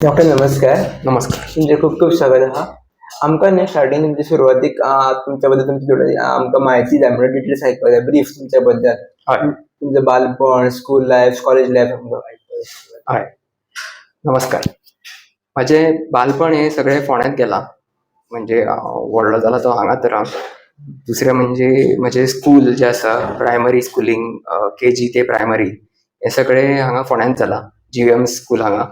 Doctor, नमस्कार. नमस्कार. तुमचे खूप खूप स्वागत आहा. आमकां न्ही स्टार्टिंग तुमची सुरवातीक तुमच्या बद्दल तुमची थोडी आमकां म्हायती जाय, म्हणल्यार डिटेल्स आयकपाक जाय, ब्रीफ तुमच्या बद्दल. तुमचं बालपण, स्कूल लायफ, कॉलेज लायफ आमकां आयकपाक. हय, नमस्कार. म्हजें बालपण हें सगळें फोंड्यांत गेलां. म्हणजे हांव व्हडलो जाला तो हांगाच रावन. दुसरें म्हणजे म्हजें स्कूल जें आसा, प्रायमरी स्कुलींग, केजी ते प्रायमरी, हें सगळें हांगा फोंड्यांत जालां, जीव्हीएम स्कूल हांगा.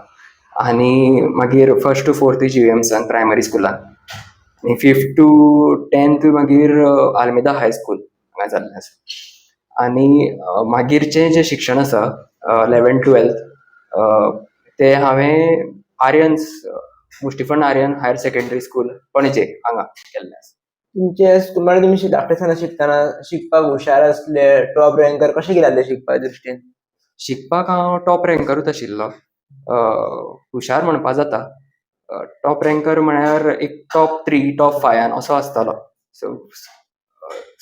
आनी मागीर फर्स्ट टू फोर्थूय जीव्हीएम्सान प्रायमरी स्कुलान आनी फिफ्थ टू टेंथ मागीर आल्मेदा हाय स्कूल हांगा जाल्लें आसा. आनी मागीरचें जें शिक्षण आसा, 11 ट्वेल्थ, तें हांवें Aryans, Mustifund Aryan higher secondary school, Panjim हांगा केल्लें आसा. तुमचे म्हळ्यार तुमी धाकटेपणान शिकतना शिकपाक हुशार आसले, टॉप रँकर कशें कितें जालें शिकपा दृश्टीन? शिकपाक हांव टॉप रँकरूच आशिल्लो. हुशार म्हणपा जाता. टॉप रँकर म्हळ्यार एक टॉप थ्री, टॉप फायान असो आसतालो, सो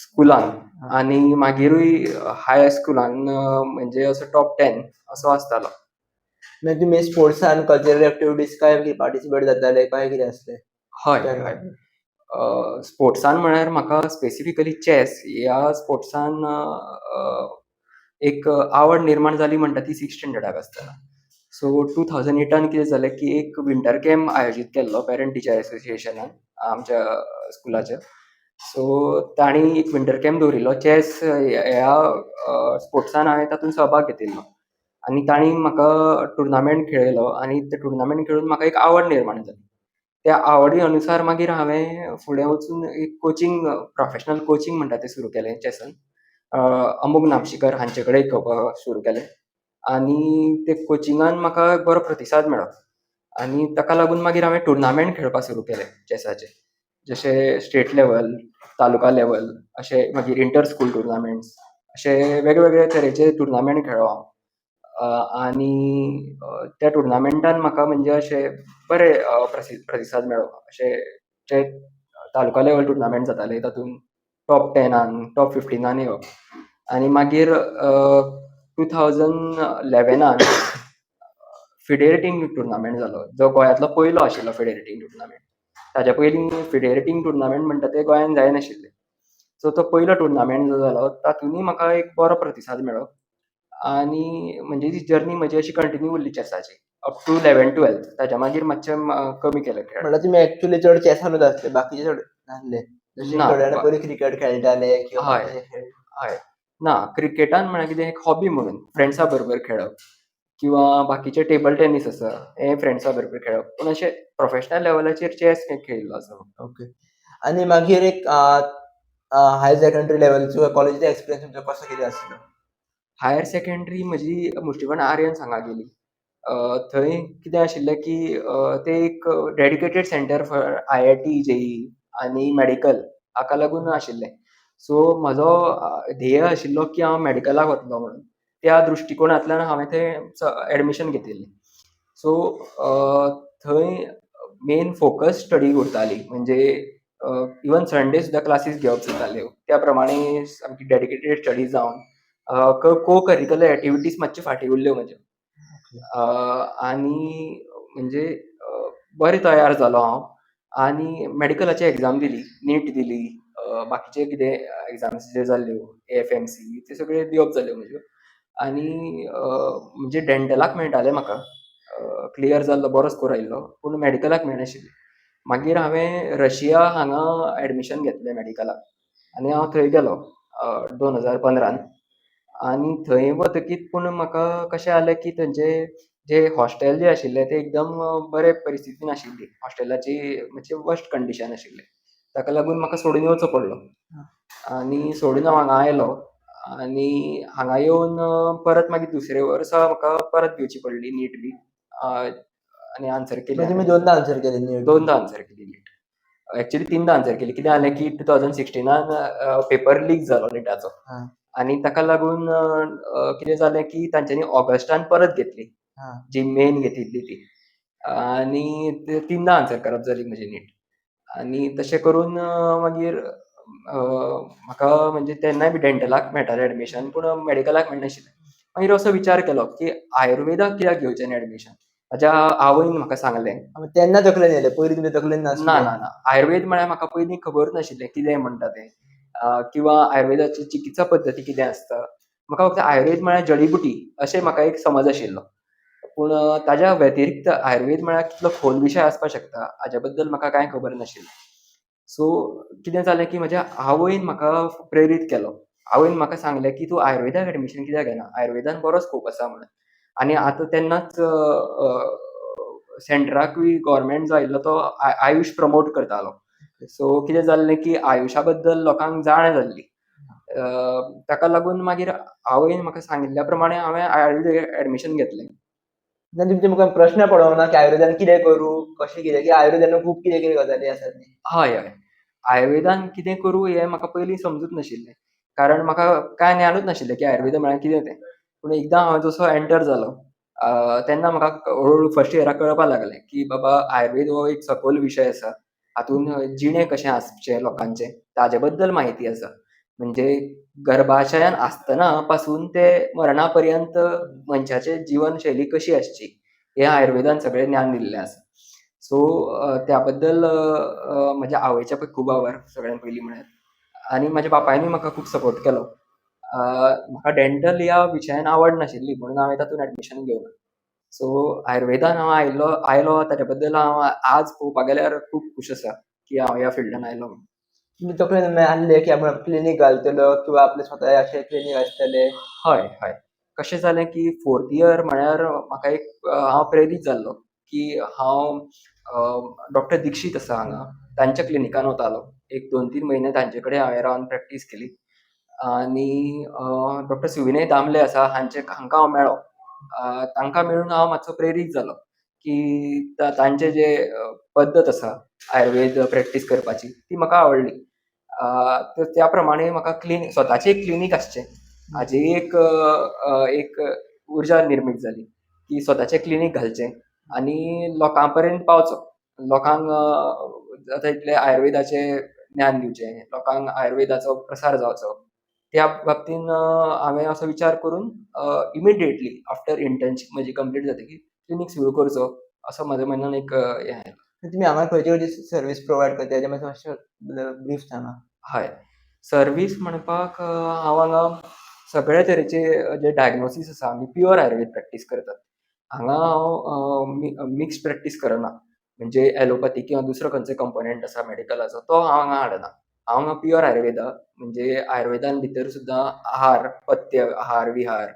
स्कुलान. आनी मागिरूय हाय स्कुलान म्हणजे असो टॉप 10 असो आसतालो. मागीर तुमी स्पोर्ट्सान, कल्चरल एक्टिविटीज काय कितें पार्टिसिपेट जाताले, काय कितें आसलें? हय हय स्पोर्ट्सान म्हळ्यार म्हाका स्पेसिफिकली चॅस ह्या स्पोर्ट्सान एक आवड निर्माण जाली म्हणटा ती सिक्स स्टँडर्डाक आसतना. सो 2008 कितें जालें की एक विंटर कॅम्प आयोजीत केल्लो पेरंट टिचर एसोसिएशनान आमच्या स्कुलाच्या. सो तांणी एक विंटर कॅम्प दवरिल्लो. चॅस ह्या स्पोर्ट्सान हांवें तातूंत सहभाग घेतिल्लो आनी तांणी म्हाका टुर्नामेंट खेळयलो आनी ते टुर्नामेंट खेळून म्हाका एक आवड निर्माण जाली. त्या आवडी अनुसार मागीर हांवें फुडें वचून एक कोचिंग, प्रोफेशनल कोचिंग म्हणटा तें सुरू केलें चॅसान. अमोग नामशीकर हांचे कडेन सुरू केलें आनी ते कोचिंगान म्हाका बरो प्रतिसाद मेळ्ळो आनी ताका लागून मागीर हांवें टुर्नामेंट खेळपाक सुरू केले चॅसाचे, जशे स्टेट लेवल, तालुका लेवल अशे, मागीर इंटर स्कूल टुर्नामेंट्स, अशे वेगवेगळे तरेचे टुर्नामेंट खेळ्ळो हांव. आनी त्या टुर्नामेंटान म्हाका म्हणजे अशे बरे प्रतिसाद मेळ्ळो. अशे जे तालुका लेवल टुर्नामेंट जाताले तातूंत टॉप 10 टॉप 15 येवप. आनी मागीर 2011 फिडे रेटींग टुर्नामेंट जालो, जो गोंयांतलो पयलो आशिल्लो फिडे रेटींग टुर्नामेंट. ताज्या पयलीं फिडे रेटींग टुर्नामेंट म्हणटा ते गोंयांत जायनाशिल्ले. सो तो पयलो टुर्नामेंट जो जालो तातूंतय म्हाका एक बरो प्रतिसाद मेळ्ळो आनी म्हणजे ती जर्नी म्हजी अशी कंटिन्यू उरली चॅसाची अप टू 11 ट्वेल्थ. ताज्या मागीर मातशें कमी केलें खेळ. म्हणल्यार तुमी एक्चुअली चड चॅसानूच आसले, बाकीचे चड नासले? जशे ना. थोडे जाणां पयलीं क्रिकेट खेळटाले किंवा बाकीचे खेळ. हय, ना, क्रिकेटान म्हळ्यार कितें, एक हॉबी म्हणून फ्रेंड्सा बरोबर खेळप किंवा बाकीचे टेबल टेनीस आसा, हें फ्रेंड्सा बरोबर खेळप. पूण अशें प्रोफेशनल लेवलाचेर चॅस हें खेळिल्लो आसा. ओके, आनी मागीर एक हायर सेकंडरी लेवलचो, कॉलेजीचो एक्सपिरियन्स तुमचो कसो कितें आसलो? हायर सेकंडरी म्हजी मुस्टिफन आर्यन्स हांगा गेली. थंय कितें आशिल्लें की तें एक dedicated centre for IIT JEE आनी मेडिकल हाका लागून आशिल्लें. सो म्हजो ध्येय आशिल्लो की हांव मेडिकलाक वतलो म्हणून. त्या दृश्टिकोणांतल्यान हांवें तें एडमिशन घेतिल्लें. सो थंय मेन फोकस स्टडी उरताली, म्हणजे इवन संडे सुद्दां क्लासीस घेवप जाताल्यो. त्या प्रमाणे सामकी डेडिकेटेड स्टडी जावन को करिकुलर एक्टिविटीज मातश्यो फाटीं उरल्यो म्हज्यो. आनी म्हणजे बरें तयार जालो हांव आनी मेडिकलाची एग्जाम दिली, नीट दिली, बाकीचे कितें एग्जाम्स जे जाल्ल्यो, एएफएमसी, ते सगळे दिवप जाल्यो म्हज्यो. आनी म्हणजे डेंटलाक मेळटालें म्हाका, क्लियर जाल्लो, बरो स्कोर आयिल्लो, पूण मेडिकलाक मेळनाशिल्लें. मागीर हांवें रशिया हांगा एडमिशन घेतलें मेडिकलाक आनी हांव थंय गेलो 2015 आनी थंय वतकीत पूण म्हाका कशें जालें की थंयचे जे हॉस्टेल जे आशिल्लें तें एकदम बरे परिस्थितीन नाशिल्ली. हॉस्टेलाची मातशी वर्स्ट कंडिशन आशिल्लें. ताका लागून म्हाका सोडून येवचो पडलो आनी सोडून हांव हांगा आयलो आनी हांगा येवन परत मागीर दुसरे वर्सा म्हाका परत दिवची पडली नीट बी आनी आन्सर केली. म्हणजे तुमी दोनदा आन्सर केले नीट? दोनदा आन्सर केली नीट. एक्चुअली तिनदा आन्सर केली. कितें जालें की 2016 पेपर लीक जालो निटाचो आनी ताका लागून कितें जालें की तांच्यांनी ऑगस्टान परत घेतली जी मेन घेतिल्ली ती आनी तिनदा आन्सर करप जाली म्हजी नीट. आनी तशें करून मागीर म्हाका म्हणजे तेन्नाय बी डेंटलाक मेळटालें एडमिशन, पूण मेडिकलाक मेळनाशिल्लें. मागीर असो विचार केलो की आयुर्वेदाक कित्याक घेवचें न्ही एडमिशन? म्हज्या आवयन म्हाका सांगलें. तेन्ना तकलेन येयलें, पयलीं तुमच्या तकलेन ना. नासलें? ना ना, आयुर्वेद म्हळ्यार म्हाका पयलीं खबर नाशिल्लें कितें म्हणटा तें, किंवा आयुर्वेदाची चिकित्सा पद्दती कितें आसता. म्हाका फक्त आयुर्वेद म्हळ्यार जडीबुटी अशें म्हाका एक समज आशिल्लो. पूण ताज्या व्यतिरिक्त आयुर्वेद म्हळ्यार कितलो खोल विशय आसपाक शकता हाज्या बद्दल म्हाका कांय खबर नाशिल्लें. सो कितें जालें की म्हज्या आवयन म्हाका प्रेरीत केलो. आवयन म्हाका सांगलें की तूं आयुर्वेदाक एडमिशन कित्याक घेना, आयुर्वेदान बरो स्कोप आसा म्हणून. आनी आतां तेन्नाच सेंटराकूय गव्हर्मेंट जो आयिल्लो तो आयुश प्रमोट करतालो. सो कितें जाल्लें की आयुशा बद्दल लोकांक जाण जाल्ली. ताका लागून मागीर आवयन म्हाका सांगिल्ल्या प्रमाणे हांवें आयुर्वेदीक एडमिशन घेतलें. ना, तुमच्या मुखार प्रश्न पडोंक ना की आयुर्वेदान कितें करूं, कशें कितें, की आयुर्वेदान खूब कितें कितें गजाली आसात न्ही? हय हय, आयुर्वेदान कितें करूं हें म्हाका पयलीं समजूच नाशिल्लें, कारण म्हाका कांय ज्ञानूच नाशिल्लें की आयुर्वेद म्हळ्यार कितें तें. पूण एकदां हांव जसो एंटर जालो तेन्ना म्हाका हळू हळू फर्स्ट इयराक कळपाक लागलें की बाबा आयुर्वेद हो एक सखोल विशय आसा, हातूंत जिणें कशें आसचें लोकांचें ताजे बद्दल म्हायती आसा. म्हणजे गर्भाशयान आसतना पासून ते मरणा पर्यंत मनशाचे जिवन शैली कशी आसची हें आयुर्वेदान सगळें ज्ञान दिल्लें आसा. सो त्या बद्दल म्हज्या आवयचे पळय खूब आभार सगळ्यान पयलीं म्हळ्यार, आनी म्हज्या बापायनूय म्हाका खूब सपोर्ट केलो. म्हाका डेंटल ह्या विशयान आवड नाशिल्ली म्हणून हांवें तातूंत एडमिशन घेवना. सो आयुर्वेदान हांव आयलो ताच्या बद्दल हांव आज पळोवपाक गेल्यार खूब खूश आसा की हांव ह्या फिल्डान आयलो म्हणून. तुमच्या तकलेन आहलें की आपूण क्लिनीक घालतलो किंवा आपलें स्वता अशें क्लिनीक आसतलें? हय हय, कशें जालें की फोर्थ इयर म्हळ्यार म्हाका एक हांव प्रेरीत जाल्लो की हांव डॉक्टर दीक्षीत आसा हांगा तांच्या क्लिनिकान वतालो. एक 2-3 म्हयने तांचे कडेन हांवें रावन प्रॅक्टीस केली. आनी डॉक्टर सुविनय दामले आसा हांकां हांव मेळ्ळो. तांकां मेळून हांव मातसो प्रेरीत जालो की तांचे जे पद्दत आसा आयुर्वेद प्रॅक्टीस करपाची ती म्हाका आवडली. त्या प्रमाणे म्हाका स्वताचें एक क्लिनीक आसचें हाजी एक एक उर्जा निर्मीत जाली की स्वताचें क्लिनीक घालचें आनी लोकां पर्यंत पावचो, लोकांक जाता तितलें आयुर्वेदाचें ज्ञान दिवचें, लोकांक आयुर्वेदाचो प्रसार जावचो. त्या बाबतीन हांवें असो विचार करून इमिडिएटली आफ्टर इंटर्नशीप म्हजी कंप्लीट जातकीर क्लिनीक सुरू करचो असो म्हज्या मनान एक हें आयलें. तुमी हांगा खंयची खंयची सर्वीस प्रोवायड करता हेजें मातशें ब्रीफ सांगा. हय, सर्वीस म्हणपाक हांव हांगा सगळे तरेचे जे डायग्नोसीस आसा आमी प्युअर आयुर्वेद प्रॅक्टीस करतात. हांगा हांव मिक्स प्रॅक्टीस करना, म्हणजे एलोपॅथी किंवा दुसरो खंयचो कंपोनेंट आसा मेडिकलाचो तो हांव हांगा हाडना. हांव हांगा प्युअर आयुर्वेदा, म्हणजे आयुर्वेदान भितर सुद्दां आहार, पथ्य, आहार विहार,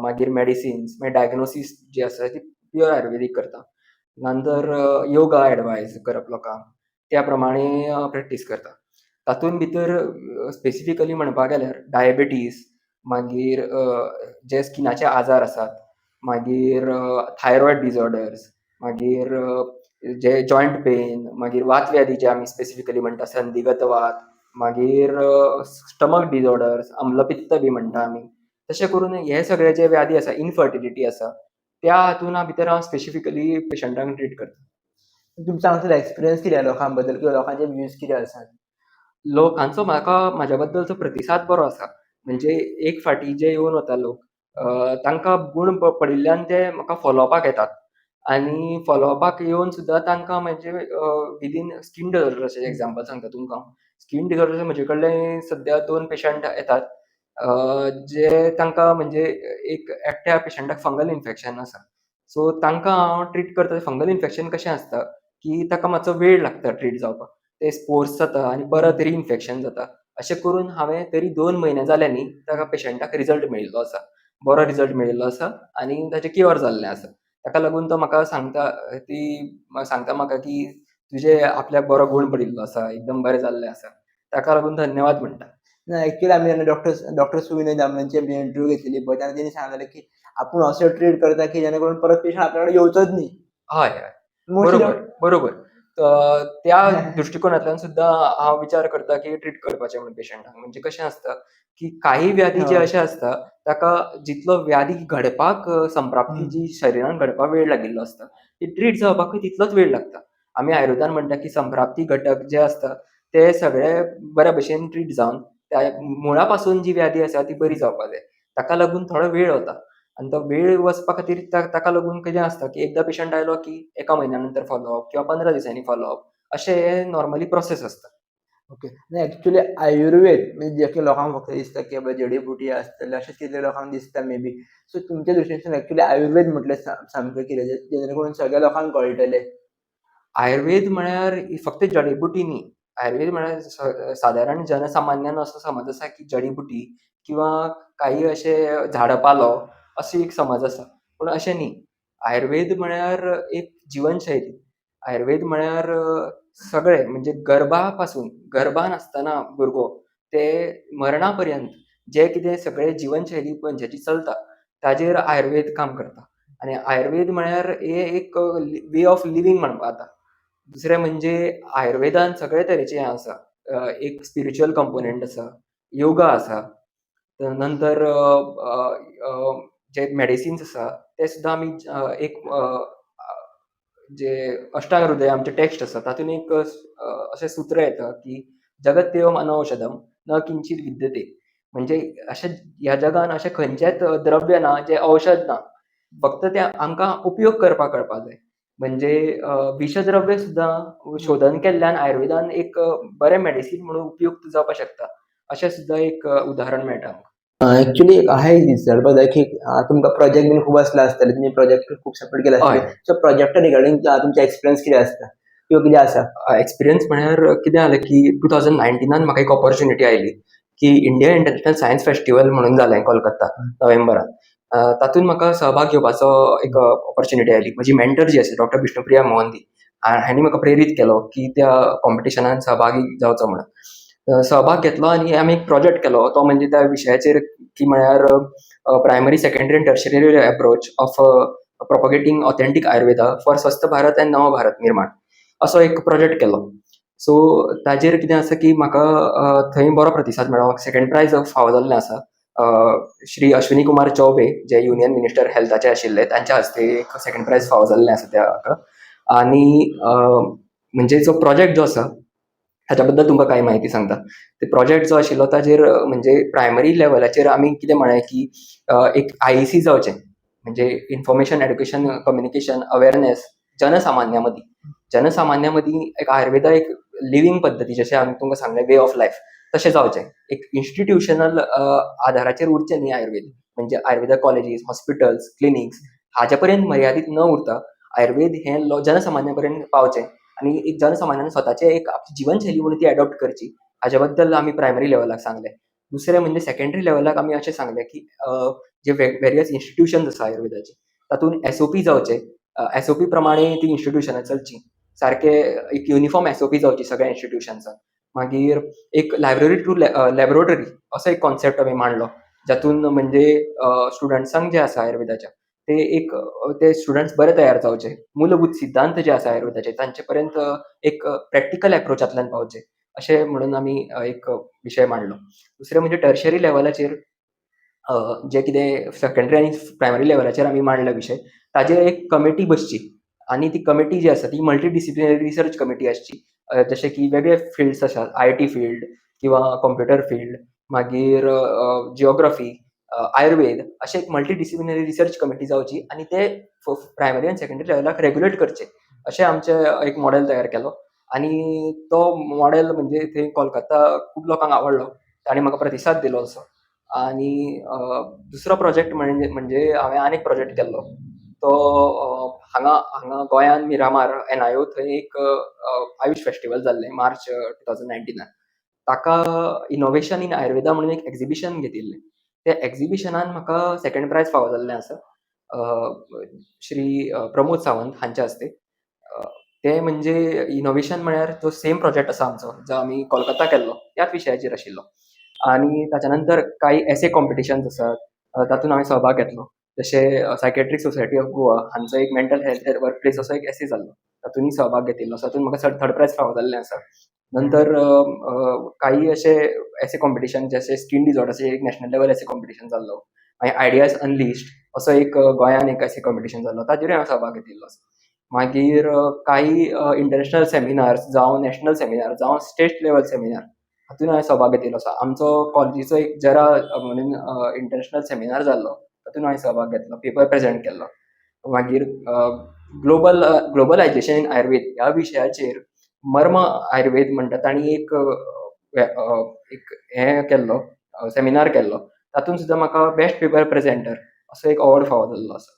मागीर मेडिसिन्स, मागीर डायग्नोसीस जी आसा ती प्युअर आयुर्वेदीक करता. नंतर योगा एडवायज करप लोकांक, त्या प्रमाणे प्रॅक्टीस करता. तातूंत भितर स्पेसिफिकली म्हणपाक गेल्यार डायबिटीज, मागीर जे स्किनाचे आजार आसात, मागीर थायरॉयड डिसऑर्डर्स, मागीर जे जॉयंट पेन, मागीर वातव्याधी जे आमी स्पेसिफिकली म्हणटा संधिगत वात, मागीर स्टमक डिसऑर्डर्स, आम्लपित्त बी म्हणटा आमी, तशें करून हे सगळे जे व्याधी आसा, इनफर्टिलिटी आसा, त्या हातून भितर हांव स्पेसिफिकली पेशंटांक ट्रीट करता. तुमचो हांगासर एक्सपिरियन्स कितें लोकां बद्दल किंवा लोकांचे व्यूज कितें आसात? लोकांचो म्हाका म्हाज्या बद्दलचो प्रतिसाद बरो आसा. म्हणजे एक फावटी जे येवन वता लोक तांकां गूण पडिल्ल्यान ते म्हाका फॉलोवपाक येतात आनी फॉलोवपाक येवन सुद्दां तांकां म्हणजे विदीन स्कीन डिसऑर्डराचें एग्जाम्पल सांगता तुमकां. स्कीन डिसऑर्डर म्हजे कडले सद्या 2 पेशंट येतात जे तांकां म्हणजे एक एकट्या पेशंटाक फंगल इन्फेक्शन आसा. सो तांकां हांव ट्रीट करता. फंगल इन्फेक्शन कशें आसता की ताका मातसो वेळ लागता ट्रीट जावपाक, ते स्पोर्स जाता आनी परत रिइन्फेक्शन जाता. अशें करून हांवें तरी 2 म्हयने जाले न्ही ताका पेशंटाक रिजल्ट मेळिल्लो आसा, बरो रिजल्ट मेळिल्लो आसा आनी ताचें क्युअर जाल्लें आसा. ताका लागून तो म्हाका सांगता, ती सांगता म्हाका की तुजे आपल्याक बरो गूण पडिल्लो आसा, एकदम बरें जाल्लें आसा, ताका लागून धन्यवाद म्हणटा. ना, एक्चुअली आमी जेन्ना डॉक्टर सुविनय दामलेंची इंटरव्यू घेतलेली पळय तेन्ना तेणी सांगलेलें की आपूण अशें ट्रीट करता की जेणे करून परत पेशंट आपल्या कडेन येवचोच न्ही. हय हय, बरोबर बरोबर. त्या दृश्टिकोनांतल्यान सुद्दां हांव विचार करता की ट्रीट करपाचें म्हणून पेशंटांक. म्हणजे कशें आसता की काही व्याधी जे अशें आसता ताका जितलो व्याधी घडपाक संप्राप्ती जी शरिरान घडपाक वेळ लागिल्लो आसता ती ट्रीट जावपाकूय तितलोच वेळ लागता. आमी आयुर्वेदान म्हणटा की संप्राप्ती घटक जे आसता ते सगळे बऱ्या भशेन ट्रीट जावन त्या मुळा पासून जी व्याधी आसा ती बरी जावपाक जाय. ताका लागून थोडो वेळ वता आनी तो वेळ वचपा खातीर ताका लागून कितें आसता की एकदां पेशंट आयलो की एका म्हयन्या नंतर फॉलोअप किंवा 15 दिसांनी फॉलोअप, अशें हे नॉर्मली प्रोसेस आसता. ओके, आनी एक्चुअली आयुर्वेद म्हणजे जे की लोकांक फक्त दिसता की बाबा जडीबुटी आसतले, अशें कितें लोकांक दिसता मे बी. सो तुमच्या दृश्टीन एक्चुअली आयुर्वेद म्हटल्यार सामकें कितें, जेणे करून सगळ्या लोकांक कळटलें? आयुर्वेद म्हळ्यार फक्त जडीबुटी न्ही. आयुर्वेद म्हळ्यार सादारण जनसामान्यान असो समज आसा की जडीबुटी किंवा काही अशे झाडां पालो अशी एक समज आसा, पूण अशें न्ही. आयुर्वेद म्हळ्यार एक जिवनशैली. आयुर्वेद म्हळ्यार सगळें, म्हणजे गर्भा पासून, गर्भान आसतना भुरगो ते मरणा पर्यंत जे कितें सगळें जिवनशैली मनशाची चलता ताजेर आयुर्वेद काम करता. आनी आयुर्वेद म्हळ्यार हे एक वे ऑफ लिवींग म्हणपा जाता. दुसरें म्हणजे आयुर्वेदान सगळे तरेचे हें आसा, एक स्पिरिच्युअल कंपोनेंट आसा, योगा आसा, नंतर जे मेडिसिन्स आसा ते सुद्दां आमी एक जे अष्टांग हृदय आमचे टेक्स्ट आसा तातूंत एक अशें सूत्र येता की जगत्येवम अनौषधम न किंचित विद्यते. म्हणजे अशें ह्या जगान अशें खंयचेंच द्रव्य ना जें औषध ना, फक्त तें आमकां उपयोग करपाक कळपाक जाय. म्हणजे विषद्रव्य सुद्दां शोधन केल्ल्यान आयुर्वेदान एक बरें मेडिसीन म्हणून उपयुक्त जावपाक शकता, अशें सुद्दां एक उदाहरण मेळटा आमकां. एक्चुअली आहे विचारपाक जाय की तुमकां प्रोजेक्ट बीन खूब आसले आसतले, तुमी प्रोजेक्ट खूब सपोर्ट केले आसतले. सो प्रोजेक्टा रिगार्डींग तुमचे एक्सपिरियन्स कितें आसता किंवा कितें आसा? एक्सपिरियन्स म्हळ्यार कितें जालें की 2019 म्हाका एक ऑपॉर्च्युनिटी आयली की इंडिया इंटरनॅशनल सायन्स फेस्टिवल म्हणून जालें कोलकाता नोव्हेंबरान. तातूंत म्हाका सहभाग घेवपाचो एक ऑपॉर्च्युनिटी आयली. म्हजी मेंटर जी आसा डॉक्टर विष्णुप्रिया मोहंती हांणी म्हाका प्रेरीत केलो की त्या कॉम्पिटिशनान सहभागी जावचो म्हणून. सहभाग घेतलो आनी आमी एक प्रोजेक्ट केलो, तो म्हणजे त्या विशयाचेर की म्हळ्यार primary, secondary आनी tertiary approach of propagating authentic Ayurveda for स्वस्थ भारत आनी नव भारत निर्माण, असो एक प्रोजेक्ट केलो. सो ताजेर कितें आसा की म्हाका थंय बरो प्रतिसाद मेळ्ळो. सेकंड प्रायज फावो जाल्लें आसा. श्री अश्विनी कुमार चौबे जे युनियन मिनिस्टर हेल्थाचे आशिल्ले तांच्या हस्ते एक सेकंड प्रायज फावो जाल्लें आसा त्या. आनी म्हणजे जो प्रोजेक्ट जो आसा हाच्या बद्दल तुमकां कांय म्हायती सांगता. ते प्रोजेक्ट जो आशिल्लो ताजेर म्हणजे प्रायमरी लेवलाचेर आमी कितें म्हळें की एक IEC जावचें, म्हणजे इन्फॉर्मेशन एड्युकेशन कम्युनिकेशन अवेरनेस जनसामान्या मदीं. जनसामान्या मदीं एक आयुर्वेदा एक लिवींग पद्दती, जशें हांवें तुमकां सांगलें वे ऑफ लायफ, तशें जावचें. एक इन्स्टिट्युशनल आधाराचेर उरचें न्ही आयुर्वेद, म्हणजे आयुर्वेदा कॉलेजीस, हॉस्पिटल्स, क्लिनिक्स हाजे पर्यंत मर्यादीत न उरता आयुर्वेद हें जनसामान्या पर्यंत पावचें आनी एक जनसामान्यान स्वताचें एक आपली जिवनशैली म्हणून ती एडॉप्ट करची, हाजे बद्दल आमी प्रायमरी लेवलाक सांगलें. दुसरें म्हणजे सेकेंडरी लेवलाक आमी अशें सांगलें की जे वेरियस इन्स्टिट्युशन्स आसा आयुर्वेदाचे तातूंत SOP जावचे, SOP प्रमाणे ती इन्स्टिट्युशनां चलची, सारके एक युनिफॉर्म SOP जावची सगळ्या इन्स्टिट्युशन्सान. मागीर एक लायब्ररी टू लॅबोरेटरी असो एक कॉन्सेप्ट आमी मांडलो, जातून म्हणजे स्टुडंट्सांक जे आसा आयुर्वेदाच्या ते एक ते स्टुडंट्स बरे तयार जावचे, मूलभूत सिद्धांत जे आसा आयुर्वेदाचे तांचे पर्यंत एक प्रॅक्टिकल एप्रोचांतल्यान पावचे, अशें म्हणून आमी एक विशय मांडलो. दुसरें म्हणजे टर्शरी लेवलाचेर जे कितें सेकेंडरी आनी प्रायमरी लेवलाचेर आमी मांडला विशय, ताजेर एक कमिटी बसची आनी ती कमिटी जी आसा ती मल्टी डिसिप्लिनरी रिसर्च कमिटी आसची, जशें की वेगळे फिल्ड्स आसात, IT field किंवा कंप्युटर फिल्ड, मागीर जिओग्राफी, आयुर्वेद, अशें एक मल्टी डिसिप्लिनरी रिसर्च कमिटी जावची आनी ते प्रायमरी आनी सेकेंडरी लेवलाक रेगुलेट करचे, अशें आमचें एक मॉडेल तयार केलो. आनी तो मॉडेल म्हणजे थंय कोलकाता खूब लोकांक आवडलो, तांणी म्हाका प्रतिसाद दिलो असो. आनी दुसरो प्रोजेक्ट म्हणजे हांवें आनीक प्रोजेक्ट केल्लो तो हांगा हांगा गोंयान मिरामार NIO थंय एक आयुष फेस्टिवल जाल्लें मार्च 2019. ताका इनोवेशन इन आयुर्वेदा म्हणून एक एक्झिबिशन घेतिल्लें. त्या एक्झिबिशनान म्हाका सेकंड प्रायज फावो जाल्लें आसा, श्री प्रमोद सावंत हांच्या हस्ते. ते म्हणजे इनोवेशन म्हळ्यार तो सेम प्रोजेक्ट आसा आमचो जो आमी कोलकाता केल्लो त्याच विशयाचेर आशिल्लो. आनी ताच्या नंतर कांय एसे कॉम्पिटिशन्स आसात तातूंत हांवें सहभाग घेतलो, जशें सायकेट्रीक सोसायटी ऑफ गोवा हांचो एक मेंटल हेल्थ वर्क प्लेस असो एक एसे जाल्लो, तातूंतय सहभाग घेतिल्लो, तातूंत म्हाका थर्ड प्रायज फावो जाल्लें आसा. नंतर काही अशे एसे कॉम्पिटिशन जशे स्किन डिसऑर्डर्सचे एक नॅशनल लेवल एसे कॉम्पिटिशन जाल्लो, मागीर आयडियाज अनलिश्ड असो एक गोंयान एक एसे कॉम्पिटिशन जाल्लो, ताजेरूय हांवें सहभाग घेतिल्लो आसा. मागीर काही इंटरनॅशनल सेमिनार्स जावं नॅशनल सेमिनार जावं स्टेट लेवल सेमिनार हातूंत हांवें सहभाग घेतिल्लो आसा. आमचो कॉलेजीचो एक जरा म्हणून इंटरनॅशनल सेमिनार जाल्लो तातूंत हांवें सहभाग घेतलो, पेपर प्रेजेंट केल्लो. मागीर ग्लोबलायजेशन इन आयुर्वेद ह्या विशयाचेर मर्म आयुर्वेद म्हणटा तांणी एक एक हें केल्लो, सेमिनार केल्लो. तातूंत सुद्दां म्हाका बेस्ट पेपर प्रेजेंटर असो एक अवॉर्ड फावो जाल्लो आसा.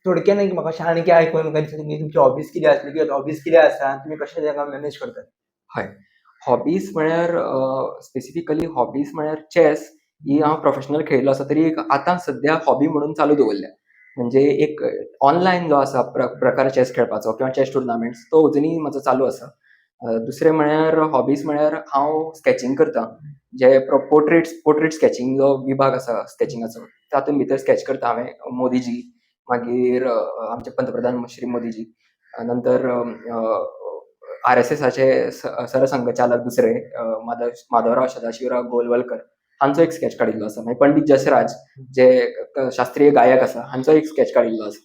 थोडक्यान एक म्हाका अशें आनी कितें आयकून दिसता की तुमची हॉबीज कितें आसली किंवा हॉबीज कितें आसा आनी तुमी कशें ताका मॅनेज करतात? हय, हॉबीज म्हळ्यार स्पेसिफिकली हॉबीज म्हळ्यार चॅस ही हांव प्रोफेशनल खेळिल्लो आसा तरी एक आतां सद्या हॉबी म्हणून चालू दवरल्या. म्हणजे एक ऑनलायन जो आसा प्रकार चॅस खेळपाचो किंवा चॅस टुर्नामेंट्स तो अजुनूय म्हजो चालू आसा. दुसरें म्हळ्यार हॉबीज म्हळ्यार हांव स्कॅचिंग करता, जे पोर्ट्रेट स्कॅचिंग जो विभाग आसा स्कॅचिंगाचो तातूंत भितर स्कॅच करता हांवें मोदीजी, मागीर आमचे पंतप्रधान श्री मोदीजी, नंतर आरएसएसाचे सरसंघचालक दुसरे माधवराव सदाशिवराव गोलवलकर हांचो एक स्कॅच काडिल्लो आसा. मागीर पंडीत जसराज जे शास्त्रीय गायक आसा हांचो एक स्कॅच काडिल्लो आसा.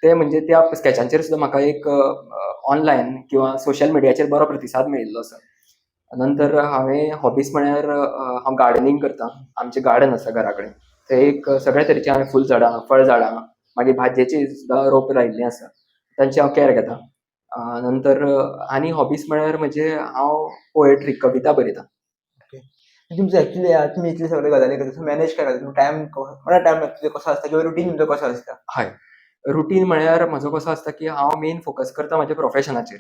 ते म्हणजे त्या स्कॅचांचेर सुद्दां म्हाका एक ऑनलायन किंवा सोशल मिडियाचेर बरो प्रतिसाद मेळिल्लो आसा. नंतर हांवें हॉबीज म्हळ्यार हांव गार्डनिंग करता. आमचें गार्डन आसा घरा कडेन, थंय एक सगळ्या तरेची हांवें फूल झाडां, फळ झाडां, मागीर भाजयेची सुद्दां रोप लायिल्लीं आसा, तांची हांव कॅर घेता. नंतर आनी हॉबीज म्हळ्यार म्हणजे हांव पोएट्री, कविता बरयता. तुमचो एक्चुअली तुमी इतले सगळे गजाली करता, मॅनेज करता, तुमचो टायम बरो टायम कसो आसता किंवा रुटीन तुमचो कसो आसता? हय, रुटीन म्हळ्यार म्हजो कसो आसता की हांव मेन फोकस करता म्हज्या प्रोफेशनाचेर.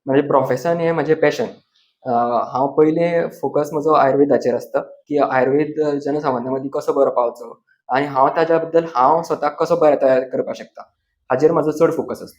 म्हजें प्रोफेशन हें म्हजें पॅशन. हांव पयलें फोकस म्हजो आयुर्वेदाचेर आसता की आयुर्वेद जनसामान्या मदीं कसो बरो पावचो आनी हांव ताज्या बद्दल हांव स्वताक कसो बरें तयार करपाक शकता हाजेर म्हजो चड फोकस आसता.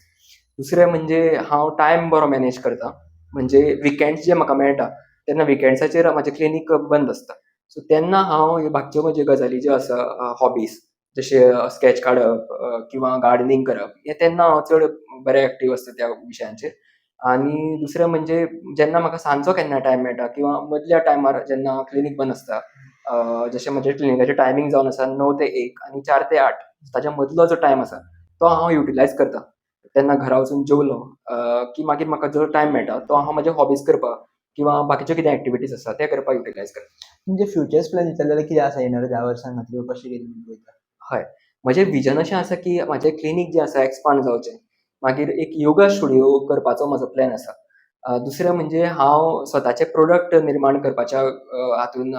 दुसरें म्हणजे हांव टायम बरो मॅनेज करता, म्हणजे विकेंड्स जे म्हाका मेळटा तेन्ना विकेंड्साचेर म्हजें क्लिनीक बंद आसता. सो तेन्ना हांव ह्यो बाकीच्यो म्हज्यो गजाली ज्यो आसा हॉबीज जशें स्कॅच काडप किंवा गार्डनिंग करप हें तेन्ना हांव चड बरें एक्टीव आसता त्या विशयांचेर. आनी दुसरें म्हणजे जेन्ना म्हाका सांजचो केन्ना टायम मेळटा किंवा मदल्या टायमार जेन्ना क्लिनीक बंद आसता, जशें म्हजें क्लिनिकाचें टायमींग जावन आसा 9 ते 1 आनी 4 ते 8, ताच्या मदलो जो टायम आसा तो हांव युटिलायज करता. तेन्ना घरा वचून जेवलो की मागीर म्हाका जो टायम मेळटा तो हांव म्हजे हॉबीज करपाक किंवा बाकीच्यो कितें एक्टिविटीज आसा ते करपाक युटिलायज करता. तुमचे फ्युचर्स प्लॅन विचारले जाल्यार कितें आसा येणाऱ्या 10 वर्सां खातीर कशें कितें पळयता? हय, म्हजें विजन अशें आसा की म्हजें क्लिनीक जें आसा एक्सपांड जावचें, मागीर एक योगा स्टुडियो करपाचो म्हजो प्लॅन आसा. दुसरें म्हणजे हांव स्वताचे प्रोडक्ट निर्माण करपाच्या हातून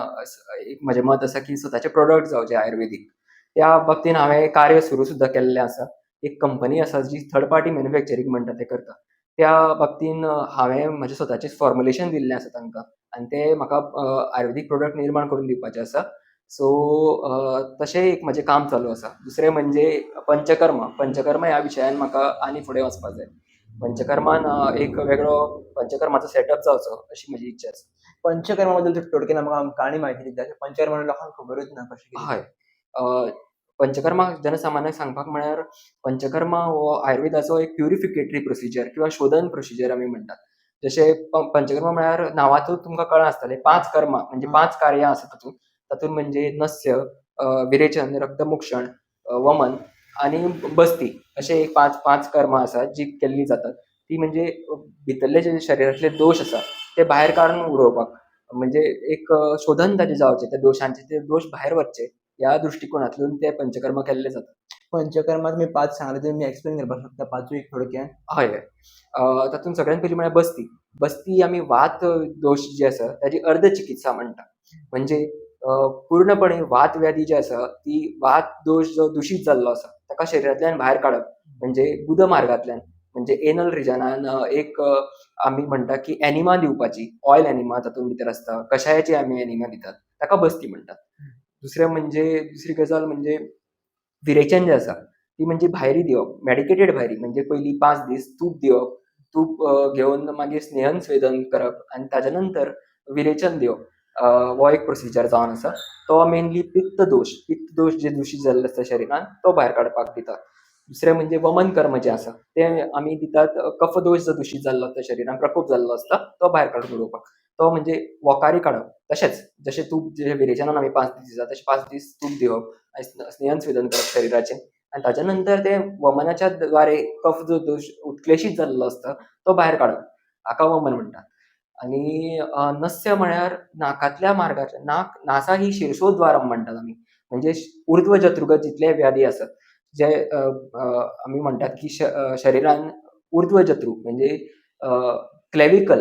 एक म्हजें मत आसा की स्वताचे प्रोडक्ट जावचे आयुर्वेदीक. त्या बाबतीन हांवें कार्य सुरू सुद्दां केल्लें आसा. एक कंपनी आसा जी थर्ड पार्टी मॅन्युफॅक्चरींग म्हणटा तें करता. त्या बाबतीन हांवें म्हजें स्वताचें फॉर्मुलेशन दिल्लें आसा तांकां आनी ते म्हाका आयुर्वेदीक प्रोडक्ट निर्माण करून दिवपाचे आसा. सो तशें एक म्हजें काम चालू आसा. दुसरें म्हणजे पंचकर्म. पंचकर्म ह्या विशयान म्हाका आनी फुडें वचपाक जाय. पंचकर्मान एक वेगळो पंचकर्माचो सेटअप जावचो अशी म्हजी इच्छा आसा. पंचकर्मा बद्दल थोडक्यान आमकां आनी म्हायती दिता? पंचकर्मा लोकांक खबरूच ना कशें कितें. हय, पंचकर्मा जनसामान्यांक सांगपाक म्हळ्यार पंचकर्मा हो आयुर्वेदाचो एक प्युरिफिकेटरी प्रोसिजर किंवा शोधन प्रोसिजर आमी म्हणटात. जशें पंचकर्मा म्हळ्यार नांवांतूच तुमकां कळ्ळां आसतलें, 5 कर्मां म्हणजे 5 कार्यां आसा तातूंत. तातूंत म्हणजे नस्य, विरेचन, रक्तमोक्षण, वमन आनी बस्ती अशे एक 5 कर्मां आसात जी केल्ली जातात. ती म्हणजे भितरले जे शरिरांतले दोश आसा ते भायर काडून उडोवपाक, म्हणजे एक शोधन ताजें जावचें, त्या दोशांचे ते दोश भायर वचचे ह्या दृश्टिकोणांतल्यान ते पंचकर्म केल्ले जाता. पंचकर्मा तुमी 5 सांगले, तुमी एक्सप्लेन करपाक शकता पांचूय थोडक्यान? हय हय, तातूंत सगळ्यात पयलीं म्हळ्यार बस्ती. बस्ती आमी वात दोश जे आसा ताजी अर्ध चिकित्सा म्हणटा. म्हणजे पूर्णपणे वात व्याधी जी आसा ती वात दोश जो दुशीत जाल्लो आसा ताका शरिरांतल्यान भायर काडप, म्हणजे गुद मार्गांतल्यान, म्हणजे एनल रिजनान एक आमी म्हणटा की एनिमा दिवपाची, ऑयल एनिमा तातूंत भितर आसता, कशायाची आमी एनिमा दितात, ताका बस्ती म्हणटात. दुसरें म्हणजे दुसरी गजाल म्हणजे विरेचन जें आसा ती म्हणजे भायरी दिवप, मॅडिकेटेड भायरी, म्हणजे पयलीं 5 दीस तूप दिवप, तूप घेवन मागीर स्नेहन स्वेदन करप आनी ताज्या नंतर विरेचन दिवप, हो एक प्रोसिजर जावन आसा. तो मेनली पित्त दोश, पित्त दोश जे दुशीत जाल्ले आसता शरिरान तो भायर काडपाक दितात. दुसरें म्हणजे वमन कर्म जें आसा तें आमी दितात कफ दोश जो दुशीत जाल्लो आसता शरिरान, प्रकोप जाल्लो आसता तो भायर काडून उडोवपाक. तो म्हणजे वोकारी काडप, तशेंच जशें तूप जे विरेचनान आमी 5 दीस दितात तशें 5 दीस तूप दिवप आनी स्नेहन स्वेदन करप शरिराचें आनी ताज्या नंतर ते वमनाच्या द्वारे कफ जो दोश उत्क्लेशीत जाल्लो आसता तो भायर काडप, हाका वमन म्हणटात. आनी नस्य म्हळ्यार नाकांतल्या मार्गांतल्यान, नाक, नासा ही शिर्शोद्वारम म्हणटात आमी, म्हणजे ऊर्ध्व जत्रुगत जितले व्याधी आसत जे आमी म्हणटात की शरिरान ऊर्ध्व जत्रू म्हणजे क्लॅविकल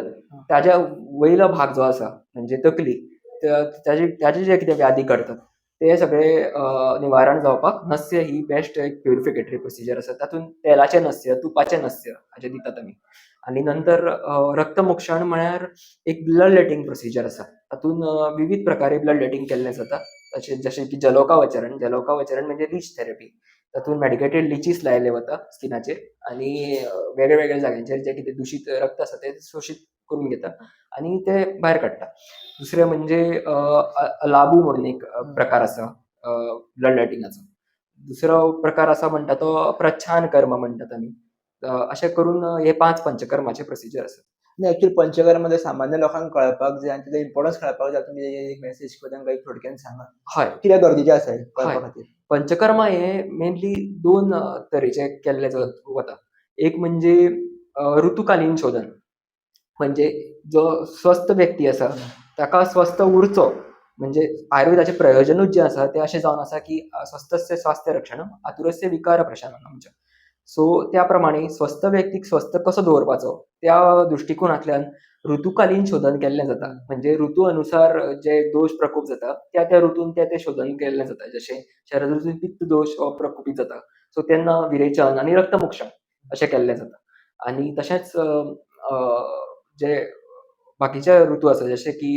ताज्या वयलो भाग जो आसा म्हणजे तकली, ताजे जे कितें व्याधी घडतात ते सगळे निवारण जावपाक नस्य ही बेस्ट एक प्युरिफिकेटरी प्रोसिजर आसा. तातूंत तेलाचें नस्य, तुपाचें नस्य हाजें दितात आमी. आनी नंतर रक्तमोक्षण म्हळ्यार एक ब्लड लेटिंग प्रोसिजर आसा. तातूंत विविध प्रकारे ब्लड लेटिंग केल्लें जाता, जशें की जलोकावचरण. जलोकावचरण म्हणजे लीच थेरपी. तातूंत मेडिकेटेड लिचीस लायले वता स्किनाचेर आनी वेगळे वेगळे जाग्यांचेर जे कितें दुशीत रक्त आसा तें शोशीत करून घेता आनी ते भायर काडटा. दुसरें म्हणजे लाबू म्हणून एक प्रकार आसा ब्लड लेटिंगाचो. दुसरो प्रकार आसा म्हणटा तो प्रच्छान कर्म म्हणटात आमी. अशें करून हे 5 पंचकर्माचे प्रोसिजर आसा. नाही, ऍक्च्युअली पंचकर्म सामान्य लोकांक कळपाक जाय आनी तेजो इम्पोर्टन्स कळपाक जाय. तुमी एक मेसेज किंवा तांकां एक थोडक्यान सांगा कित्याक गरजेचें आसा हें कळपा खातीर. पंचकर्मा हे मेनली 2 तरेचे केल्ले वता. एक म्हणजे ऋतुकालीन शोधन, म्हणजे जो स्वस्थ व्यक्ती आसा ताका स्वस्थ उरचो, म्हणजे आयुर्वेदाचें प्रयोजनूच जें आसा तें अशें जावन आसा की स्वस्थस्य स्वास्थ्य रक्षणम आतुरस्य विकार प्रशमनम च. सो त्या प्रमाणे स्वस्थ व्यक्तीक स्वस्थ कसो दवरपाचो त्या दृश्टिकोनांतल्यान ऋतुकालीन शोधन केल्लें जाता. म्हणजे ऋतू अनुसार जे दोश प्रकोप जाता त्या त्या ऋतून ते ते शोधन केल्लें जाता. जशें शरद ऋतून पित्त दोश हो प्रकोपीत जाता, सो तेन्ना विरेचन आनी रक्तमोक्षण अशें केल्लें जाता. आनी तशेंच जे बाकीचे ऋतू आसा जशे की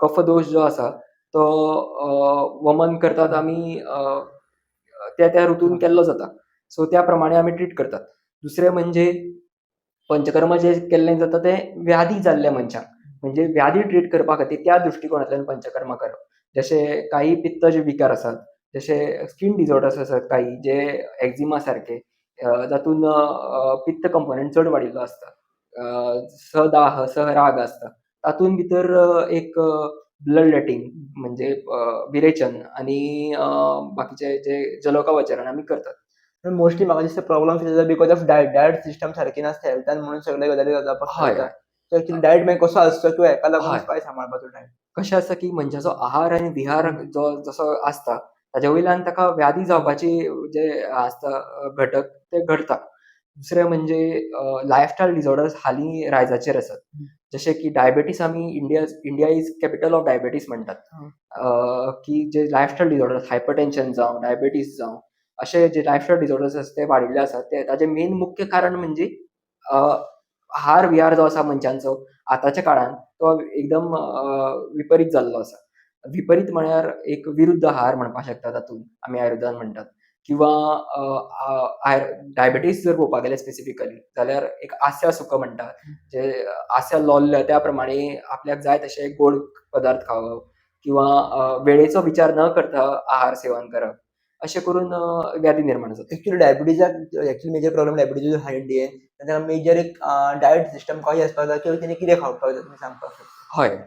कफदोश जो आसा तो वमन करतात आमी त्या त्या ऋतून केल्लो जाता. सो त्या प्रमाणे आमी ट्रीट करतात. दुसरें म्हणजे पंचकर्म जे केल्लें जाता तें व्याधी जाल्ल्या मनशांक, म्हणजे व्याधी ट्रीट करपा खातीर त्या दृश्टिकोनांतल्यान पंचकर्म करप. जशे काही पित्त जे विकार आसात, जशे स्कीन डिसऑर्डर्स आसात काही जे एक्झिमा सारके जातून पित्त कंपोनंट चड वाडिल्लो आसता, सदाह सहराग आसता, तातूंत भितर एक ब्लड लेटिंग म्हणजे विरेचन आनी बाकीचे जे जलोकावचरण आमी करतात. मोस्टली म्हाका दिसता प्रॉब्लम जाता because of diet. Diet system सारकी नासता हेल्थान म्हणून सगळे गजाली जावपाक शकता. सो एक्चुअली डायट मागीर कसो आसचो किंवा हेका लागून काय सांबाळपाचो डायट? कशें आसता की मनशाचो आहार आनी विहार जो जसो आसता ताजे वयल्यान ताका व्याधी जावपाची जे आसता घटक ते घडता. दुसरें म्हणजे लायफस्टायल डिसऑर्डर्स हालीं रायजाचेर आसात, जशें की डायबेटीस. आमी India is capital of diabetes म्हणटात, की जे लायफस्टायल डिसऑर्डर्स हायपरटेन्शन जावं डायबेटीस जावं अशे जे लायफस्टायल डिसऑर्डर्स आसा ते वाडिल्ले आसात. ते ताजें मेन मुख्य कारण म्हणजे आहार विहार जो आसा मनशांचो आतांच्या काळान तो एकदम विपरीत जाल्लो आसा. विपरीत म्हळ्यार एक विरुद्ध आहार म्हणपाक शकता तातूंत आमी आयुर्वेदान म्हणटात. किंवा डायबेटीस जर पळोवपाक गेल्यार स्पेसिफिकली जाल्यार एक आस्या सुख म्हणटात, जे आस्या लोल्ल्या त्या प्रमाणे आपल्याक जाय तशे गोड पदार्थ खावप किंवा वेळेचो विचार न करता आहार सेवन करप, अशें करून व्याधी निर्माण जाता. एक्चुअली डायबिटीजाक एक्चुअली मेजर प्रॉब्लम डायबिटीज आहा इंडियेन, ताका मेजर एक डायट सिस्टम कशी आसपाक जाय किंवा तेणी कितें खावपाक जाय तुमी सांगपाक शकता? हय,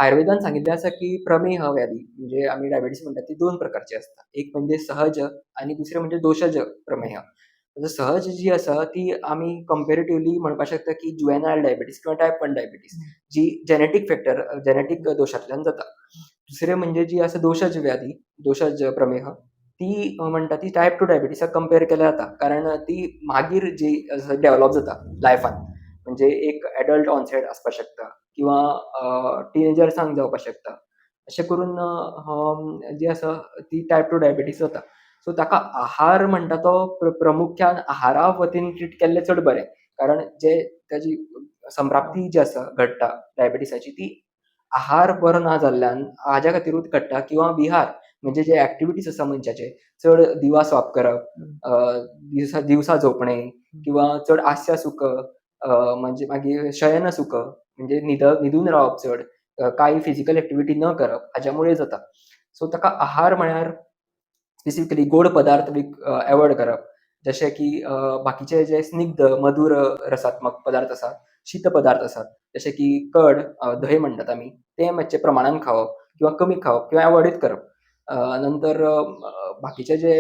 आयुर्वेदान सांगिल्लें आसा की प्रमेह व्याधी म्हणजे आमी डायबिटीज म्हणटात ती 2 प्रकारची आसता. एक म्हणजे सहज आनी दुसरें म्हणजे दोशज प्रमेह. सहज जी आसा ती आमी कंपेरेटिवली म्हणपाक शकता की जुवेनायल डायबिटीज किंवा टायप 1 डायबिटीज जी जेनेटीक फॅक्टर जेनेटीक दोशांतल्यान जाता. दुसरें म्हणजे जी आसा दोशज व्याधी दोशज प्रमेह ती म्हणटा ती टायप 2 डायबिटीसाक कंपेर केल्यार जाता, कारण ती मागीर जी डेवलप जाता लायफान, म्हणजे एक एडल्ट ऑनसेट आसपाक शकता किंवा टिनेजर्सांक जावपाक शकता. अशें करून जी आसा ती टायप 2 डायबिटीज जाता. सो ताका आहार म्हणटा तो प्रमुख्यान आहारा वतीन ट्रीट केल्लें चड बरें, कारण जे ताजी संप्राप्ती जी आसा घडटा डायबिटीसाची ती आहार बरो ना जाल्ल्यान हाज्या खातीरूच घडटा, किंवा विहार म्हणजे जे एक्टिविटीज आसा मनशाचे चड दिवास वाप करप, दिवसा झोपणे किंवा चड आस्या सुख म्हणजे मागीर शयन सुख म्हणजे न्हिदून रावप चड, कांय फिजिकल एक्टिविटी न करप हाज्या जाता. सो ताका आहार म्हळ्यार स्पेसिफिकली गोड पदार्थ बी एवॉयड करप, जशे की बाकीचे जे स्निग्ध मधुर रसात्मक पदार्थ आसात, शीत पदार्थ आसात जशे की कड धंय म्हणटात आमी, तें मातशें प्रमाणान खावप किंवा कमी खावप किंवा एवॉयडूच करप. नंतर बाकीचे जे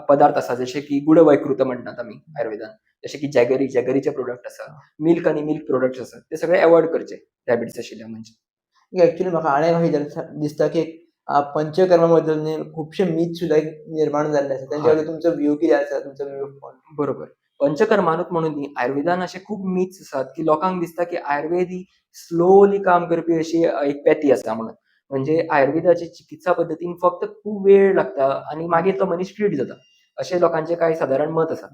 पदार्थ आसा जशे की गुडवैकृत म्हणटात आमी आयुर्वेदान, जशे की जॅगरी, जॅगरीचे प्रोडक्ट आसा, मिल्क आनी मिल्क प्रोडक्ट्स आसात, ते सगळे एवॉयड करचे डायबिटीस आशिल्ल्या मनशान. एक्चुअली म्हाका आनी एक दिसता की पंचकर्मा बद्दल न्ही खुबशे मीथ सुद्दां निर्माण जाल्ले आसा. तेंच्या बद्दल तुमचो व्यू कितें आसा, तुमचो व्यू पॉयंट? बरोबर. पंचकर्मानूच म्हणून न्ही, आयुर्वेदान अशे खूब मिथ्स आसात की लोकांक दिसता की आयुर्वेद ही स्लोली काम करपी अशी एक पेती आसा म्हणून. म्हणजे आयुर्वेदाची चिकित्सा पद्दतीन फक्त खूब वेळ लागता आनी मागीर तो मनीस ट्रीट जाता, अशें लोकांचें कांय सादारण मत आसा.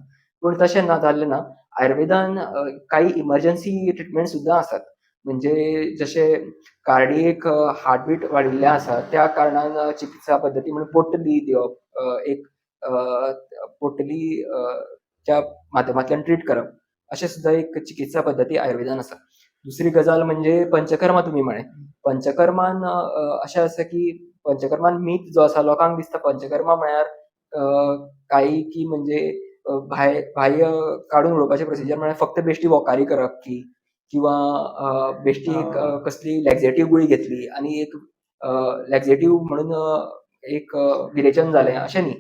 पूण तशें ना जाल्लें ना. आयुर्वेदान काही इमर्जन्सी ट्रिटमेंट सुद्दां आसात. म्हणजे जशें कार्डियक हार्टबीट वाडिल्लें आसा त्या कारणान चिकित्सा पद्दती म्हणून पोटली दिवप, एक पोटली च्या माध्यमांतल्यान ट्रीट करप, अशें सुद्दां एक चिकित्सा पद्दती आयुर्वेदान आसा. दुसरी गजाल म्हणजे पंचकर्मा तुमी म्हळें. पंचकर्मान अशें आसा की पंचकर्मान मीथ जो आसा, लोकांक दिसता पंचकर्मा म्हळ्यार काही की म्हणजे बाह्य काडून उडोवपाचें प्रोसिजर म्हळ्यार फक्त बेश्टी वोकारी करप की किंवा बेश्टी एक कसली लॅक्झेटीव गुळी घेतली आनी एक लॅक्झेटीव म्हणून एक विरेचन जालें, अशें न्ही.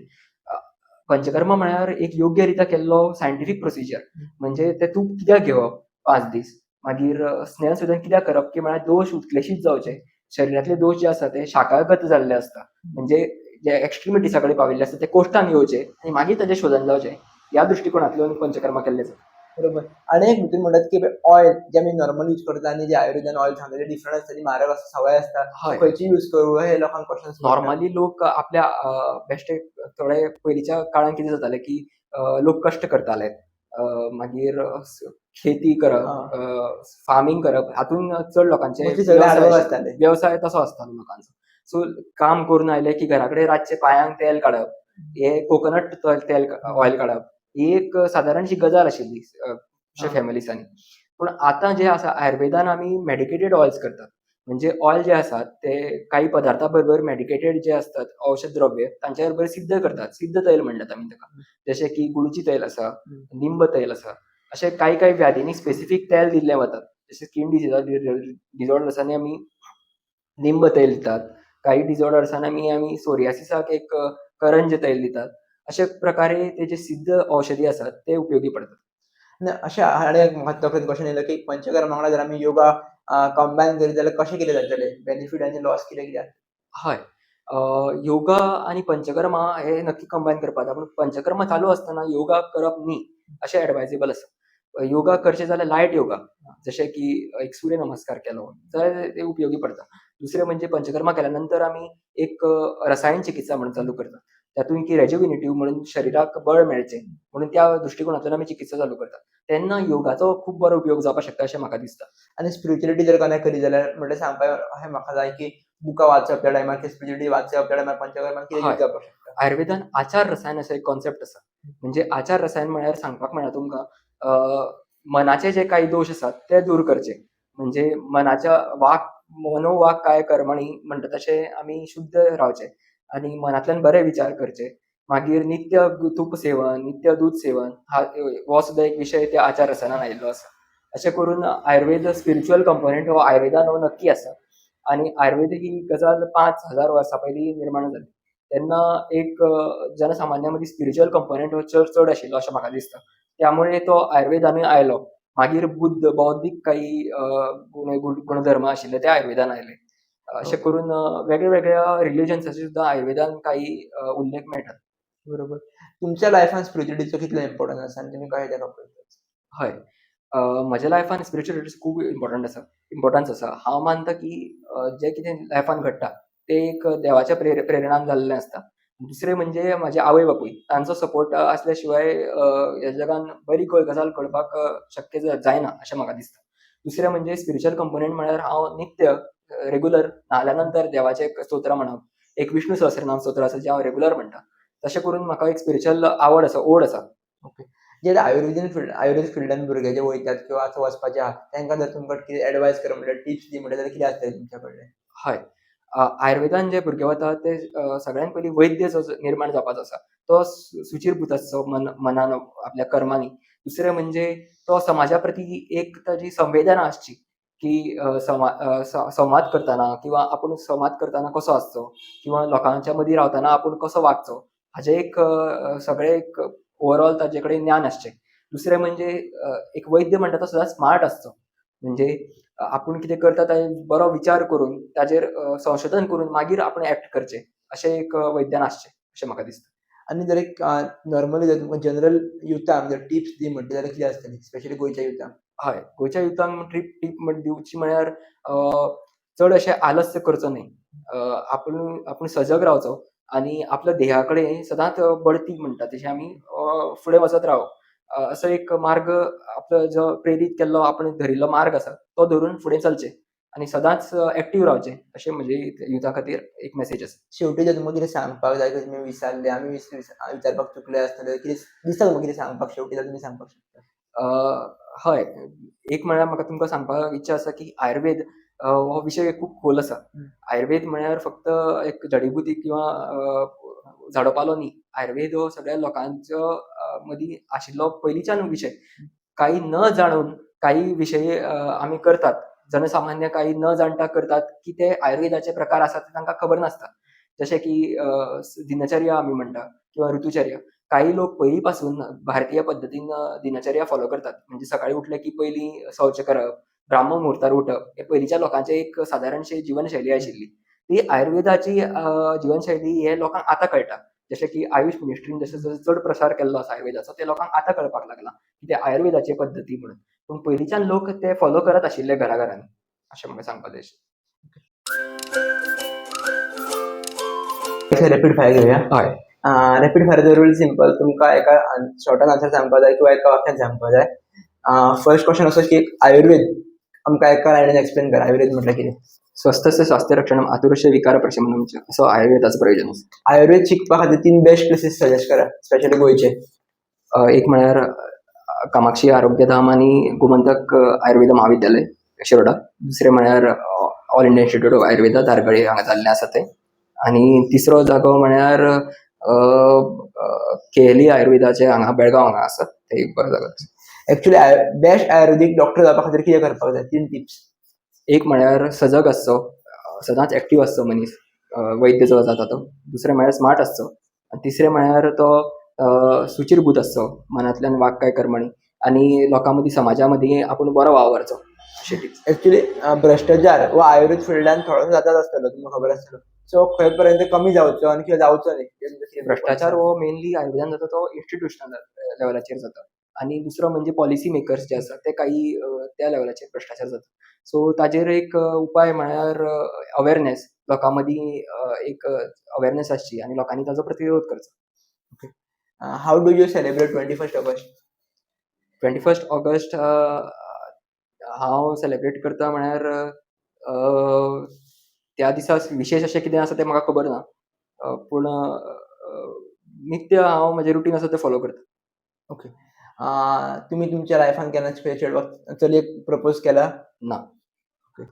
पंचकर्मा म्हळ्यार एक योग्य रित्या केल्लो सायंटिफीक प्रोसिजर. म्हणजे तें तूप कित्याक घेवप 5 दीस, मागीर स्नेह सुद्दां कित्याक करप की म्हळ्यार दोश उत्क्लेशीत जावचे, शरिरांतले दोश जे आसा ते शाखागत जाल्ले आसता, म्हणजे जे एक्स्ट्रिमिटीसा कडेन पाविल्ले आसता ते कोश्टान येवचे आनी मागीर ताजें शोधन जावचें, ह्या दृश्टिकोणांतल्यान पंचकर्मा केल्लें जाता. बरोबर. आनी एक भितर म्हणटात की ऑयल जे आमी नॉर्मल यूज करता आनी जे आयुर्वेदान ऑयल सांगता ते डिफरंट आसता, ती म्हारग आसता, सवाय आसता, खंयची यूज करूं हे लोकांक क्वेश्चन. नॉर्मली लोक आपल्या बेश्टे थोडे पयलींच्या काळान कितें जातालें की लोक कश्ट करताले, मागीर खेती करप, फार्मींग करप, हातून चड लोकांचे व्यवसाय तसो आसतालो लोकांचो. सो काम करून आयले की घरा कडेन रातचे पांयांक तेल काडप, हे कोकोनट तेल ऑयल काडप, ही एक सादारणशी गजाल आशिल्ली फॅमिलीसांनी. पूण आतां जे आसा आयुर्वेदान आमी मेडिकेटेड ऑयल्स करतात. म्हणजे ऑयल जे आसात ते काही पदार्था बरोबर मेडिकेटेड जे असतात औषध द्रव्य तांच्या बरोबर सिद्ध करतात. सिद्ध तैल म्हणटात आमी ताका. जशें की गुळची तैल आसा, निंब तैल आसा, अशे कांय कांय व्याधींनी स्पेसिफीक तेल दिल्लें वतात. जशें स्कीन डिजीजा डिजॉर्डर्सांनी आमी निंब तैल दितात, काही डिजॉर्डर्सांनी आमी सोरियासिसाक एक करंज तैल दितात. अशे प्रकारे ते जे सिद्ध औषधी आसात ते उपयोगी पडतात. अशें आनी एक म्हाका क्वेश्चन येयलो की पंचकर्मा वांगडा जर आमी योगा कंबायन करीत जाल्यार कशें कितें जातलें, बेनिफीट आनी लॉस कितें कितें? हय, योगा आनी पंचकर्मा हे नक्की कंबायन करपाक जाय. पूण पंचकर्मा चालू आसतना योगा करप न्ही अशें एडवायजेबल आसा. योगा करचें जाल्यार लायट योगा, जशें की एक सूर्य नमस्कार केलो जाल्यार ते उपयोगी पडटा. दुसरें म्हणजे पंचकर्मा केल्या नंतर आमी एक रसायन चिकित्सा म्हणून चालू करता, तातूंत की रेज्युविनेटीव म्हणून शरिराक बळ मेळचें म्हणून त्या दृश्टिकोणांतल्यान आमी चिकित्सा चालू करतात. तेन्ना योगाचो खूब बरो उपयोग जावपाक शकता अशें म्हाका दिसता. आनी स्पिरिच्युअलिटी जर कनेक्ट करी जाल्यार म्हणल्यार सांगपाक अशें म्हाका जाय की बुकां वाचप त्या टायमार, स्पिरिच्युअलिटी वाचप त्या टायमार पंचकर्मा कितें जावपाक शकता. आयुर्वेदान आचार रसायन असो एक कॉन्सेप्ट आसा. म्हणजे आचार रसायन म्हळ्यार सांगपाक मेळना तुमकां, मनाचे जे काही दोश आसात ते दूर करचे. म्हणजे मनाच्या वाक मनोवाक काय कर्मणी म्हणटा तशें आमी शुद्ध रावचें आनी मनांतल्यान बरे विचार करचे. मागीर नित्य तूप सेवन, नित्य दूद सेवन हो सुद्दां एक विशय त्या आचार रसायनान आयिल्लो आसा. अशें करून आयुर्वेद स्पिरिच्युअल कंपोनेंट हो आयुर्वेदान हो नक्की आसा. आनी आयुर्वेद ही गजाल 5000 वर्सां पयलीं निर्माण जाली. तेन्ना एक जनसामान्या मदीं स्पिरिच्युअल कंपोनेंट हो चड चड आशिल्लो अशें म्हाका दिसता. त्यामुळे तो आयुर्वेदानूय आयलो. मागीर बुद्ध बौद्धीक काही गुणधर्म आशिल्ले ते आयुर्वेदान आयले. अशें करून वेगळ्या वेगळ्या रिलिजन्साचे सुद्दां आयुर्वेदान काही उल्लेख मेळटात. बरोबर. तुमच्या लायफान स्पिरिच्युअलिटीचो कितलो इम्पॉर्टन्स आसा आनी तुमी कशें ताका पळयतात? हय, म्हज्या लायफान स्पिरिच्युअलिटी खूब इम्पॉर्टंट आसा, इम्पॉर्टन्स आसा. हांव मानता की जें कितें लायफान घडटा तें एक देवाच्या प्रेरणान जाल्लें आसता. दुसरें म्हणजे म्हाजे आवय बापूय तांचो सपोर्ट आसल्या शिवाय ह्या जगान बरी गजाल करपाक शक्य जायना अशें म्हाका दिसता. दुसरें म्हणजे स्पिरिच्युअल कंपोनेंट म्हळ्यार हांव नित्य रेगुलर न्हाल्या नंतर देवाचें एक स्तोत्र म्हणप, एक विष्णू सहस्रनाम स्तोत्र आसा जें हांव रेगुलर म्हणटा. तशें करून म्हाका एक स्पिरिच्युअल आवड आसा, ओड आसा. ओके. जे आयुर्वेद फिल्डान भुरगे जे वयतात किंवा आतां वचपाचे आहा तांकां जर तुमकां कितें एडवायस कर म्हणल्यार टिप्स दी म्हणल्यार जाल्यार कितें आसतलें तुमच्या कडल्यान? हय, आयुर्वेदान जे भुरगे वतात ते सगळ्यान पयलीं वैद्य जो निर्माण जावपाचो आसा तो सुचिरभूत आसचो मनान, आपल्या कर्मांनी. दुसरें म्हणजे तो समाजा प्रती एक ताजी संवेदना आसची की संवाद करतना किंवा आपूण संवाद करतना कसो आसचो किंवा लोकांच्या मदीं रावतना आपूण कसो वागचो हाजें एक सगळें एक ओवरऑल ताजे कडेन ज्ञान आसचें. दुसरें म्हणजे एक वैद्य म्हणटा तो सदांच स्मार्ट आसचो. म्हणजे आपूण कितें करता ताजेर बरो विचार करून ताजेर संशोधन करून मागीर आपण एक्ट करचें अशें एक वैद्यान आसचें अशें म्हाका दिसता. आनी जर एक नॉर्मली जर तुमकां जनरल युथाक जर टिप्स दी म्हणटा जाल्यार कितें आसतली, स्पेशली गोंयच्या युथाक? हय, गोंयच्या युथांक टीप दिवची म्हळ्यार चड अशें आलस्य करचो न्ही. आपूण आपूण सजग रावचो आनी आपल्या ध्येया कडेन सदांच बढती म्हणटा तशें आमी फुडें वचत रावप. असो एक मार्ग आपलो जो प्रेरीत केल्लो आपण धरिल्लो मार्ग आसा तो धरून फुडें चलचें आनी सदांच एक्टीव रावचें अशें म्हजे युथा खातीर एक मॅसेज आसा. शेवटी जर तुमकां कितें सांगपाक जाय, कितें तुमी विसरले, आमी विचारपाक चुकले आसतले, कितें दिसता तुमकां कितें सांगपाक शेवटी जाल्यार तुमी सांगपाक शकता. हय, एक म्हळ्यार म्हाका तुमकां सांगपाक इच्छा आसा की आयुर्वेद हो विशय खूब खोल आसा. आयुर्वेद म्हळ्यार फक्त एक जडीबुटी किंवा झाडो पालो न्ही. आयुर्वेद हो सगळ्या लोकांचो मदीं आशिल्लो पयलींच्यान विशय. काही न जाणून काही विशय आमी करतात, जनसामान्य काही न जाणता करतात की ते आयुर्वेदाचे प्रकार आसात ते तांकां खबर नासता. जशें की दिनचर्या आमी म्हणटा किंवा ऋतुचर्या. काही लोक पयलीं पासून भारतीय पद्दतीन दिनचर्या फॉलो करतात. म्हणजे सकाळी उठले की पयलीं शौच करप, ब्राह्म मुहूर्तार उठप, हे पयलींच्या लोकांचे एक सादारणशी जीवनशैली आशिल्ली. ती आयुर्वेदाची जीवनशैली हे लोकांक आतां कळटा. जशें की आयुष मिनिस्ट्रीन जशें जशें चड प्रसार केल्लो आसा आयुर्वेदाचो, ते लोकांक आतां कळपाक लागला की ते आयुर्वेदाचे पद्दती म्हणून. पूण पयलींच्यान लोक ते फॉलो करत आशिल्ले घराघरांनी अशें म्हाका सांगपाक जाय. रॅपीड फायर घेवया. हय. रॅपीड फायर रूल सिंपल, तुमकां एका शॉर्टान आन्सर सांगपाक जाय किंवा एका वाक्यान सांगपाक जाय. फर्स्ट क्वेश्चन असो की आयुर्वेद आमकां एका लायनीन एक्सप्लेन करा, आयुर्वेद म्हटल्यार कितें? स्वस्थस्य स्वास्थ्य रक्षणम आतुरस्य विकार प्रशमनम च, असो आयुर्वेदाचो प्रयोजन आसा. आयुर्वेद शिकपा खातीर 3 बेस्ट प्लेसीस सजेस्ट करा, स्पेशली गोंयचे. एक म्हळ्यार कामाक्षी आरोग्यधाम आनी गोमंतक आयुर्वेद महाविद्यालय शिरोडा. दुसरें म्हळ्यार All India Institute of Ayurveda Dhargal हांगा जाल्लें आसा तें. आनी तिसरो जागो म्हळ्यार केएलई आयुर्वेदाचे हांगा बेळगांव हांगा आसा, ते एक बरो जागो आसा. एक्चुअली बेस्ट आयुर्वेदीक डॉक्टर जावपा खातीर कितें करपाक जाय? 3 टिप्स. एक म्हळ्यार सजग आसचो, सदांच एक्टीव आसचो मनीस, वैद्य जो जाता तो. दुसरें म्हळ्यार स्मार्ट आसचो. आनी तिसरें म्हळ्यार तो सुचिरभूत आसचो, मनांतल्यान वाक काय कर्मणी, आनी लोकां मदीं समाजा मदीं आपूण बरो वावरचो. अशें टिप्स. एक्चुअली भ्रश्टाचार हो आयुर्वेद फिल्डान थोडोसो जाताच आसतलो, तुमकां खबर आसतलो. सो खंय पर्यंत कमी जावचो आनी किंवा जावचो न्ही? भ्रश्टाचार हो मेनली आयुर्वेदान जाता तो इन्स्टिट्युशनल लेवलाचेर जाता, आनी दुसरो म्हणजे पॉलिसी मेकर्स जे आसा ते काही त्या लेवलाचेर भ्रश्टाचार जाता. सो ताजेर एक उपाय म्हळ्यार अवेरनेस, लोकां मदीं एक अवेरनेस आसची आनी लोकांनी ताजो प्रतिरोध करचो. Okay. How do you celebrate 21 August? 21 August हांव सेलेब्रेट करता म्हळ्यार त्या दिसा विशेश अशें कितें आसा तें म्हाका खबर ना, पूण नित्य हांव म्हजें रुटीन आसा तें फॉलो करता. ओके. तुमी तुमच्या लायफान केन्ना चेडवाक चलयेक प्रपोज केला? ना. ओके.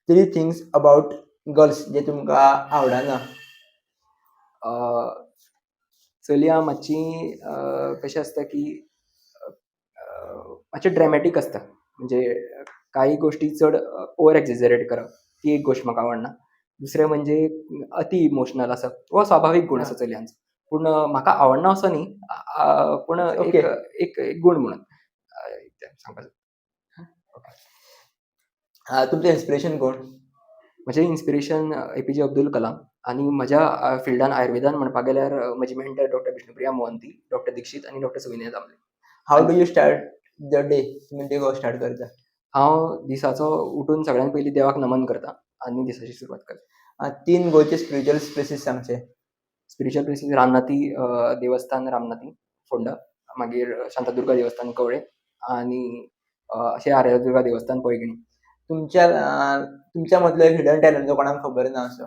3 थिंग्स अबाउट गर्ल्स जे तुमकां आवडना? चलयां मातशी कशें आसता की मातशें ड्रॅमॅटीक आसता. म्हणजे काही गोश्टी चड ओवर एक्झेजरेट करप, ती एक गोश्ट म्हाका आवडना. दुसरें म्हणजे अति इमोशनल आसप हो स्वाभावीक गूण आसा चलयांचो, पूण म्हाका आवडना असो न्ही, पूण एक एक गूण म्हणून सांगपाक. तुमचें इन्स्पिरेशन कोण? म्हजें इन्स्पिरेशन APJ Abdul Kalam, आनी म्हज्या फिल्डान आयुर्वेदान म्हणपाक गेल्यार म्हजी mentor doctor Bishnupriya Mohanty, doctor Dikshit आनी doctor Suvinay Damle. How do you start the day? तुमी डे कसो स्टार्ट करता? हांव दिसाचो उठून सगळ्यान पयलीं देवाक नमन करता आनी दिसाची सुरवात करता. 3 गोंयचे स्पिरिच्युअल प्लेसीस सांगचे. स्पिरिच्युअल प्लेसीस रामनाथी देवस्थान, रामनाथी फोंडा, मागीर शांतादुर्गा देवस्थान कवळे, आनी अशें आर्यादुर्गा देवस्थान पैंगीणी. तुमच्या मदलो एक हिडन टॅलंट जो कोणाक खबर ना असो?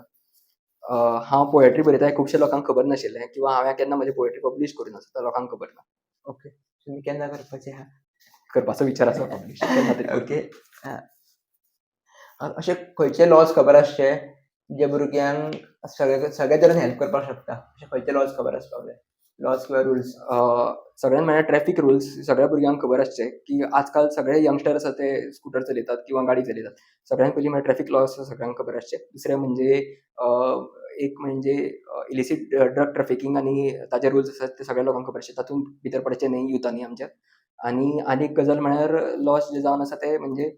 हांव पोएट्री बरयता हें खुबश्या लोकांक खबर नाशिल्लें, किंवा हांवें केन्ना म्हजी पोएट्री पब्लीश करूं नासता लोकांक खबर ना. ओके. तुमी केन्ना करपाचें आहा? करपाचो विचार आसा पब्लीश केन्ना तरी. ओके. अशे खंयचे लॉज खबर आसचे जे भुरग्यांक सगळे तरेन हेल्प करपाक शकता, अशे खंयचे लॉज खबर आसपाक जाय? लॉज किंवा रुल्स? सगळ्यान म्हळ्यार ट्रॅफिक रुल्स सगळ्या भुरग्यांक खबर आसचे की आजकाल सगळे यंगस्टर आसा ते स्कुटर चलयतात किंवा गाडी चलयतात. सगळ्यान पयलीं म्हळ्यार ट्रॅफिक लॉज सगळ्यांक खबर आसचे. दुसरें म्हणजे एक म्हणजे इलिसीट ड्रग ट्रॅफिकींग आनी ताजे रुल्स आसात ते सगळ्या लोकांक खबर आसचे, तातूंत भितर पडचें न्ही युथांनी आमच्या. आनी आनी एक गजाल म्हळ्यार लॉज जे जावन आसा ते म्हणजे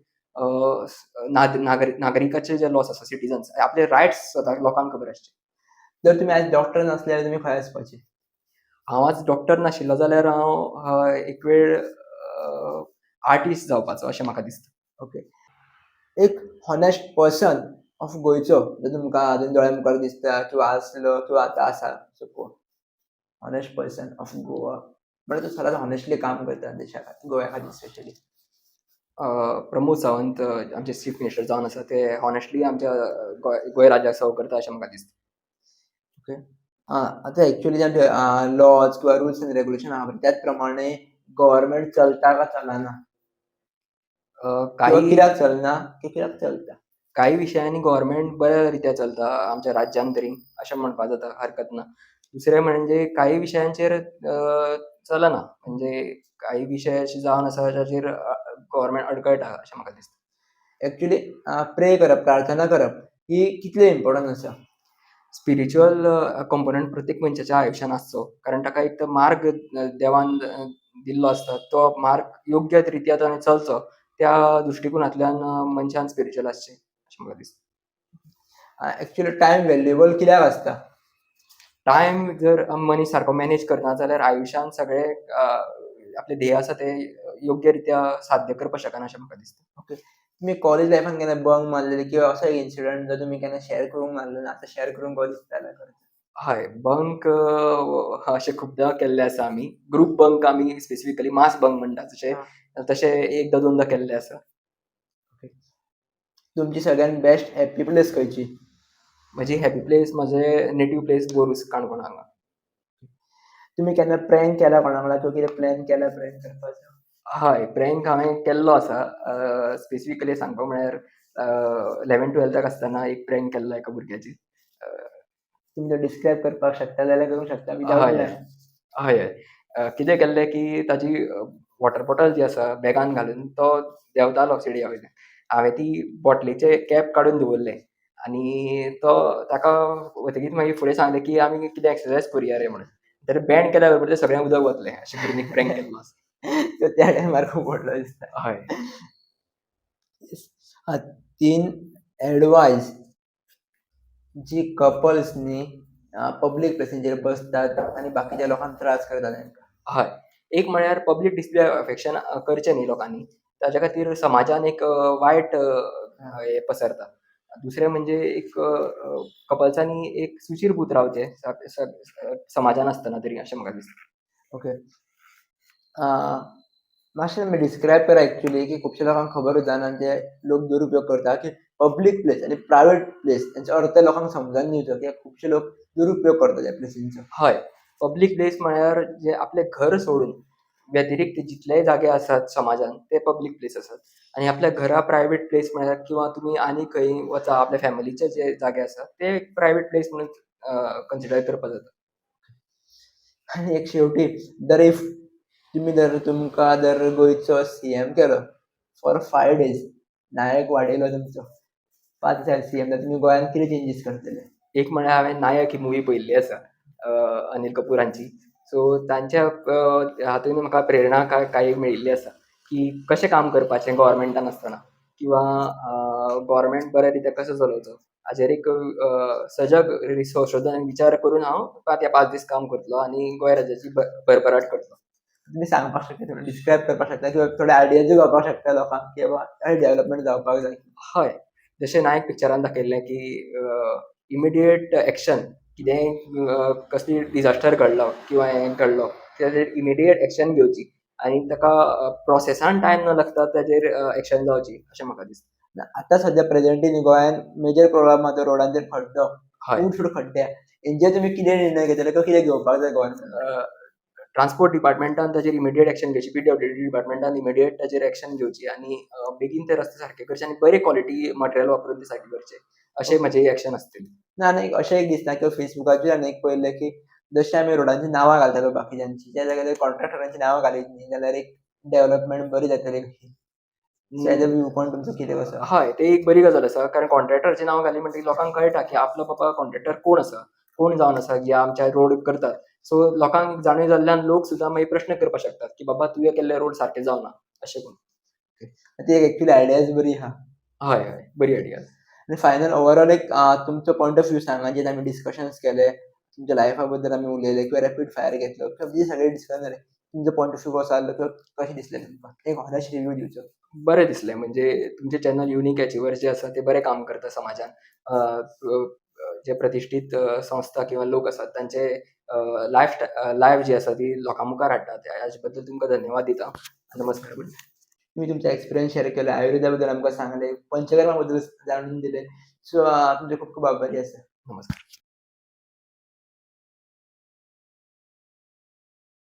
नागरिकाचे जे लॉस आसा, सिटीजन्स आपले रायट्स स्वता लोकांक खबर आसचे. जर तुमी आयज डॉक्टर नासले जाल्यार तुमी खंय वचपाचे? हांव आज डॉक्टर नाशिल्लो जाल्यार हांव एक वेळ आर्टिस्ट जावपाचो अशें म्हाका दिसता. ओके, एक हॉनेस्ट पर्सन ऑफ गोंयचो जो तुमकां अजून दोळ्या मुखार दिसता किंवा आसलो किंवा आतां आसा, सो कोण हॉनेस्ट पर्सन ऑफ गोवा, म्हळ्यार तो सदांच हॉनेस्टली काम करता देशा खातीर, गोव्या खातीर स्पेशली? प्रमोद सावंत, आमचे चीफ मिनिस्टर जावन आसा, ते हॉनेस्टली आमच्या गोंय राज्याक सर्व करता अशें म्हाका दिसता. ओके, आतां एक्चुअली जे लॉज किंवा रुल्स एंड रेगुलेशन आहा त्याच प्रमाणे गव्हर्मेंट चलता काय चलना? किंवा काही कित्याक चलना की कित्याक चलता? काही विशयांनी गव्हर्मेंट बऱ्या रित्या चलता आमच्या राज्यान तरी, अशें म्हणपाक जाता, हरकत ना. दुसरें म्हणजे काही विशयांचेर चलना, म्हणजे काही विशय अशे जावन आसा जाचेर गव्हर्मेंट अडकळटा अशें म्हाका दिसता. एक्चुअली प्रे करप, प्रार्थना करप ही कितले इम्पोर्टंट आसा? स्पिरिच्युअल कंपोनंट प्रत्येक मनशाच्या आयुश्यान आसचो, कारण ताका एक तर मार्ग देवान दिल्लो आसता, तो मार्ग योग्य रित्या ताणें चलचो, त्या दृश्टिकोनांतल्यान मनशान स्पिरिच्युअल आसचें अशें म्हाका दिसता. एक्चुअली टायम व्हॅल्युएबल कित्याक आसता? टायम जर मनीस सारको मॅनेज करना जाल्यार आयुश्यान सगळे आपले ध्येय आसा ते योग्य रित्या साध्य करपाक शकना अशें म्हाका दिसता. ओके, तुमी कॉलेज लायफान केन्ना बंक मारलेले किंवा असो एक इन्सिडंट जो तुमी केन्ना शेअर करूंक नासलो, आतां शेअर करूंक कसो दिसता जाल्यार? हय, बंक अशें खुबदां केल्ले आसा आमी. ग्रूप बंक आमी स्पेसिफिकली मास बंक म्हणटा तशें, तशें एकदां दोनदां केल्लें आसा. तुमची सगळ्यात बेस्ट हॅपी प्लेस खंयची? म्हजी हॅपी प्लेस म्हजें नेटीव प्लेस बोरूस, काणकोण हांगा. तुमी केन्ना प्रँक केला कोणा वांगडा किंवा कितें प्लॅन केला प्रँक करपाचो? हय, प्रँक हांवें केल्लो आसा. स्पेसिफिकली सांगपा म्हळ्यार 11th 12th आसतना एक प्रँक केल्लो एका भुरग्याचेर. तुमी जर डिस्क्रायब करपाक शकता जाल्यार करूंक शकता विदाउट. हय हय हय, कितें केल्लें की ताजी वॉटर बॉटल जी आसा बॅगान घालून तो देंवतालो सिडया वयल्यान, हांवें ती बॉटलीचें कॅप काडून दवरलें आनी तो ताका वतकीच मागीर फुडें सांगलें की आमी कितें एक्सरसायज करुया रे म्हणून, तर बँड केल्या बरोबर तें सगळें उदक वतलें अशें करून एक प्रँक केल्लो आसा. तो त्या टायमार खूब व्हडलो दिसता. हय. तीन एडवायज जी कपल्सनी पब्लीक प्लेसींचेर बसतात आनी बाकीच्या लोकांक त्रास करतात तेंकां. हय, एक म्हळ्यार पब्लीक डिस्प्ले अफेक्शन करचें न्ही लोकांनी, ताच्या खातीर समाजान एक वायट हें पसरता. दुसरें म्हणजे एक कपल्सांनी एक सुचीरभूत रावचें समाजान आसतना तरी, अशें म्हाका दिसता. ओके, मातशें तुमी डिस्क्रायब करा एक्चुअली की खुबश्या लोकांक खबरूच जायना, जे लोक दुरुपयोग करता की पब्लीक प्लेस आनी प्रायवेट प्लेस हेंचो अर्थ लोकांक समजून दिवचो, कित्याक खुबशे लोक दुरुपयोग करता त्या प्लेसींचो. हय, पब्लीक प्लेस म्हळ्यार जे आपलें घर सोडून व्यतिरिक्त जितलेय जागे आसात समाजान ते पब्लीक प्लेस आसात, आनी आपल्या घरा प्रायवेट प्लेस म्हळ्यार किंवा तुमी आनी खंय वचा आपल्या फॅमिलीचे जे जागे आसात ते एक प्रायवेट प्लेस म्हणून कन्सिडर करपाक जाता. आनी एक शेवटी, जर if तुमी जर तुमकां जर गोंयचो सीएम केलो फॉर 5 डेज, नायक वाडयलो तुमचो, 5 दिसांनी सीएम जाल्यार तुमी गोंयांत कितें चेंजीस करतले? एक म्हळ्यार हांवें नायक ही मुवी पळयल्ली आसा अनिल कपूर हांची, सो तांच्या हातून म्हाका प्रेरणा कांय मेळिल्ली आसा की कशें काम करपाचें गव्हर्मेंटान आसतना किंवा गव्हर्मेंट बऱ्या रित्या कसो चलोवचो, हाजेर एक सजग संशोधन आनी विचार करून हांव त्या 5 दीस काम करतलो आनी गोंय राज्याची भरभराट करतलो. तुमी सांगपाक शकता, थोडे डिस्क्रायब करपाक शकता किंवा थोडे आयडियाजूय घेवपाक शकता लोकांक की बाबा डेव्हलपमेंट जावपाक जाय. हय, जशें नायक पिक्चरान दाखयल्लें की इमिडिएट एक्शन, कितेंय कसली डिजास्टर घडलो किंवा हें घडलो ताजेर इमिडिएट एक्शन घेवची आनी ताका प्रोसेसान टायम न लागता ताजेर एक्शन जावची अशें म्हाका दिसता. आतां सद्या प्रेझेंटली गोंयांत मेजर प्रॉब्लम आहा तो रोडांचेर खड्डो, खूब चड खड्डे. हेंचेर तुमी कितें निर्णय घेतले किंवा कितें घेवपाक जाय गव्हर्मेंटान? ट्रान्सपोर्ट डिपार्टमेंटान ताजेर इमिडिएट एक्शन घेवची, पीडब्ल्यूडी डिपार्टमेंटान इमिडिएट ताजेर एक्शन घेवची आनी बेगीन ते रस्ते सारके करचे आनी बरे क्वॉलिटी मटेरियल वापरून ते सारके करचे, अशें म्हजें एक्शन आसतलें. ना, आनी एक अशें एक दिसता किंवा फेसबुकाचेर आनी एक पळयल्लें की जशें आमी रोडांची नांवां घालता पळय बाकीच्यांची, त्या जाग्यार कॉन्ट्रॅक्टरांची नांवां घालीत न्ही जाल्यार एक डेव्हलपमेंट बरी जातली. सो हेजो व्यू पॉयंट तुमचो कितें कसो? हय, ते एक बरी गजाल आसा, कारण कॉन्ट्रॅक्टराची नांवां घाली म्हणटकीर लोकांक कळटा की आपलो बाबा कॉन्ट्रॅक्टर कोण आसा, कोण जावन आसा जे आमच्या रोड करतात. सो लोकांक जाणीव जाल्ल्यान लोक सुद्दां मागीर प्रश्न करपाक शकतात की बाबा तुवें केल्ले रोड सारके जावना अशें करून. ती एक एक्चुअली आयडियाज बरी आहा. हय हय, बरी आयडिया. आनी फायनल ओवरऑल एक तुमचो पॉयंट ऑफ व्यू सांगा, जे आमी डिस्कशन्स केले तुमच्या लायफा बद्दल, आमी उलयले किंवा रॅपीड फायर घेतलो किंवा जे सगळे डिस्कशन जाले, तुमचो पॉयंट ऑफ व्यू कसो आसलो किंवा कशें दिसलें तुमकां, एक ऑनेस्ट रिव्यू दिवचो. बरें दिसलें. म्हणजे तुमचें चॅनल युनीक अचिवर्स जे आसा ते बरें काम करता समाजान. जे प्रतिश्ठीत संस्था किंवा लोक आसात तांचे लायफ लायफ जी आसा ती लोकां मुखार हाडटात. हाजे बद्दल तुमकां धन्यवाद दिता. नमस्कार म्हणटा. तुम्ही तुमचा एक्सपिरियन्स शेअर केला, आयुर्वेदा बद्दल आमकां सांगले, पंचकर्मा बद्दल जाणून दिले. सो तुमचे खूब खूब आभारी आसा. नमस्कार.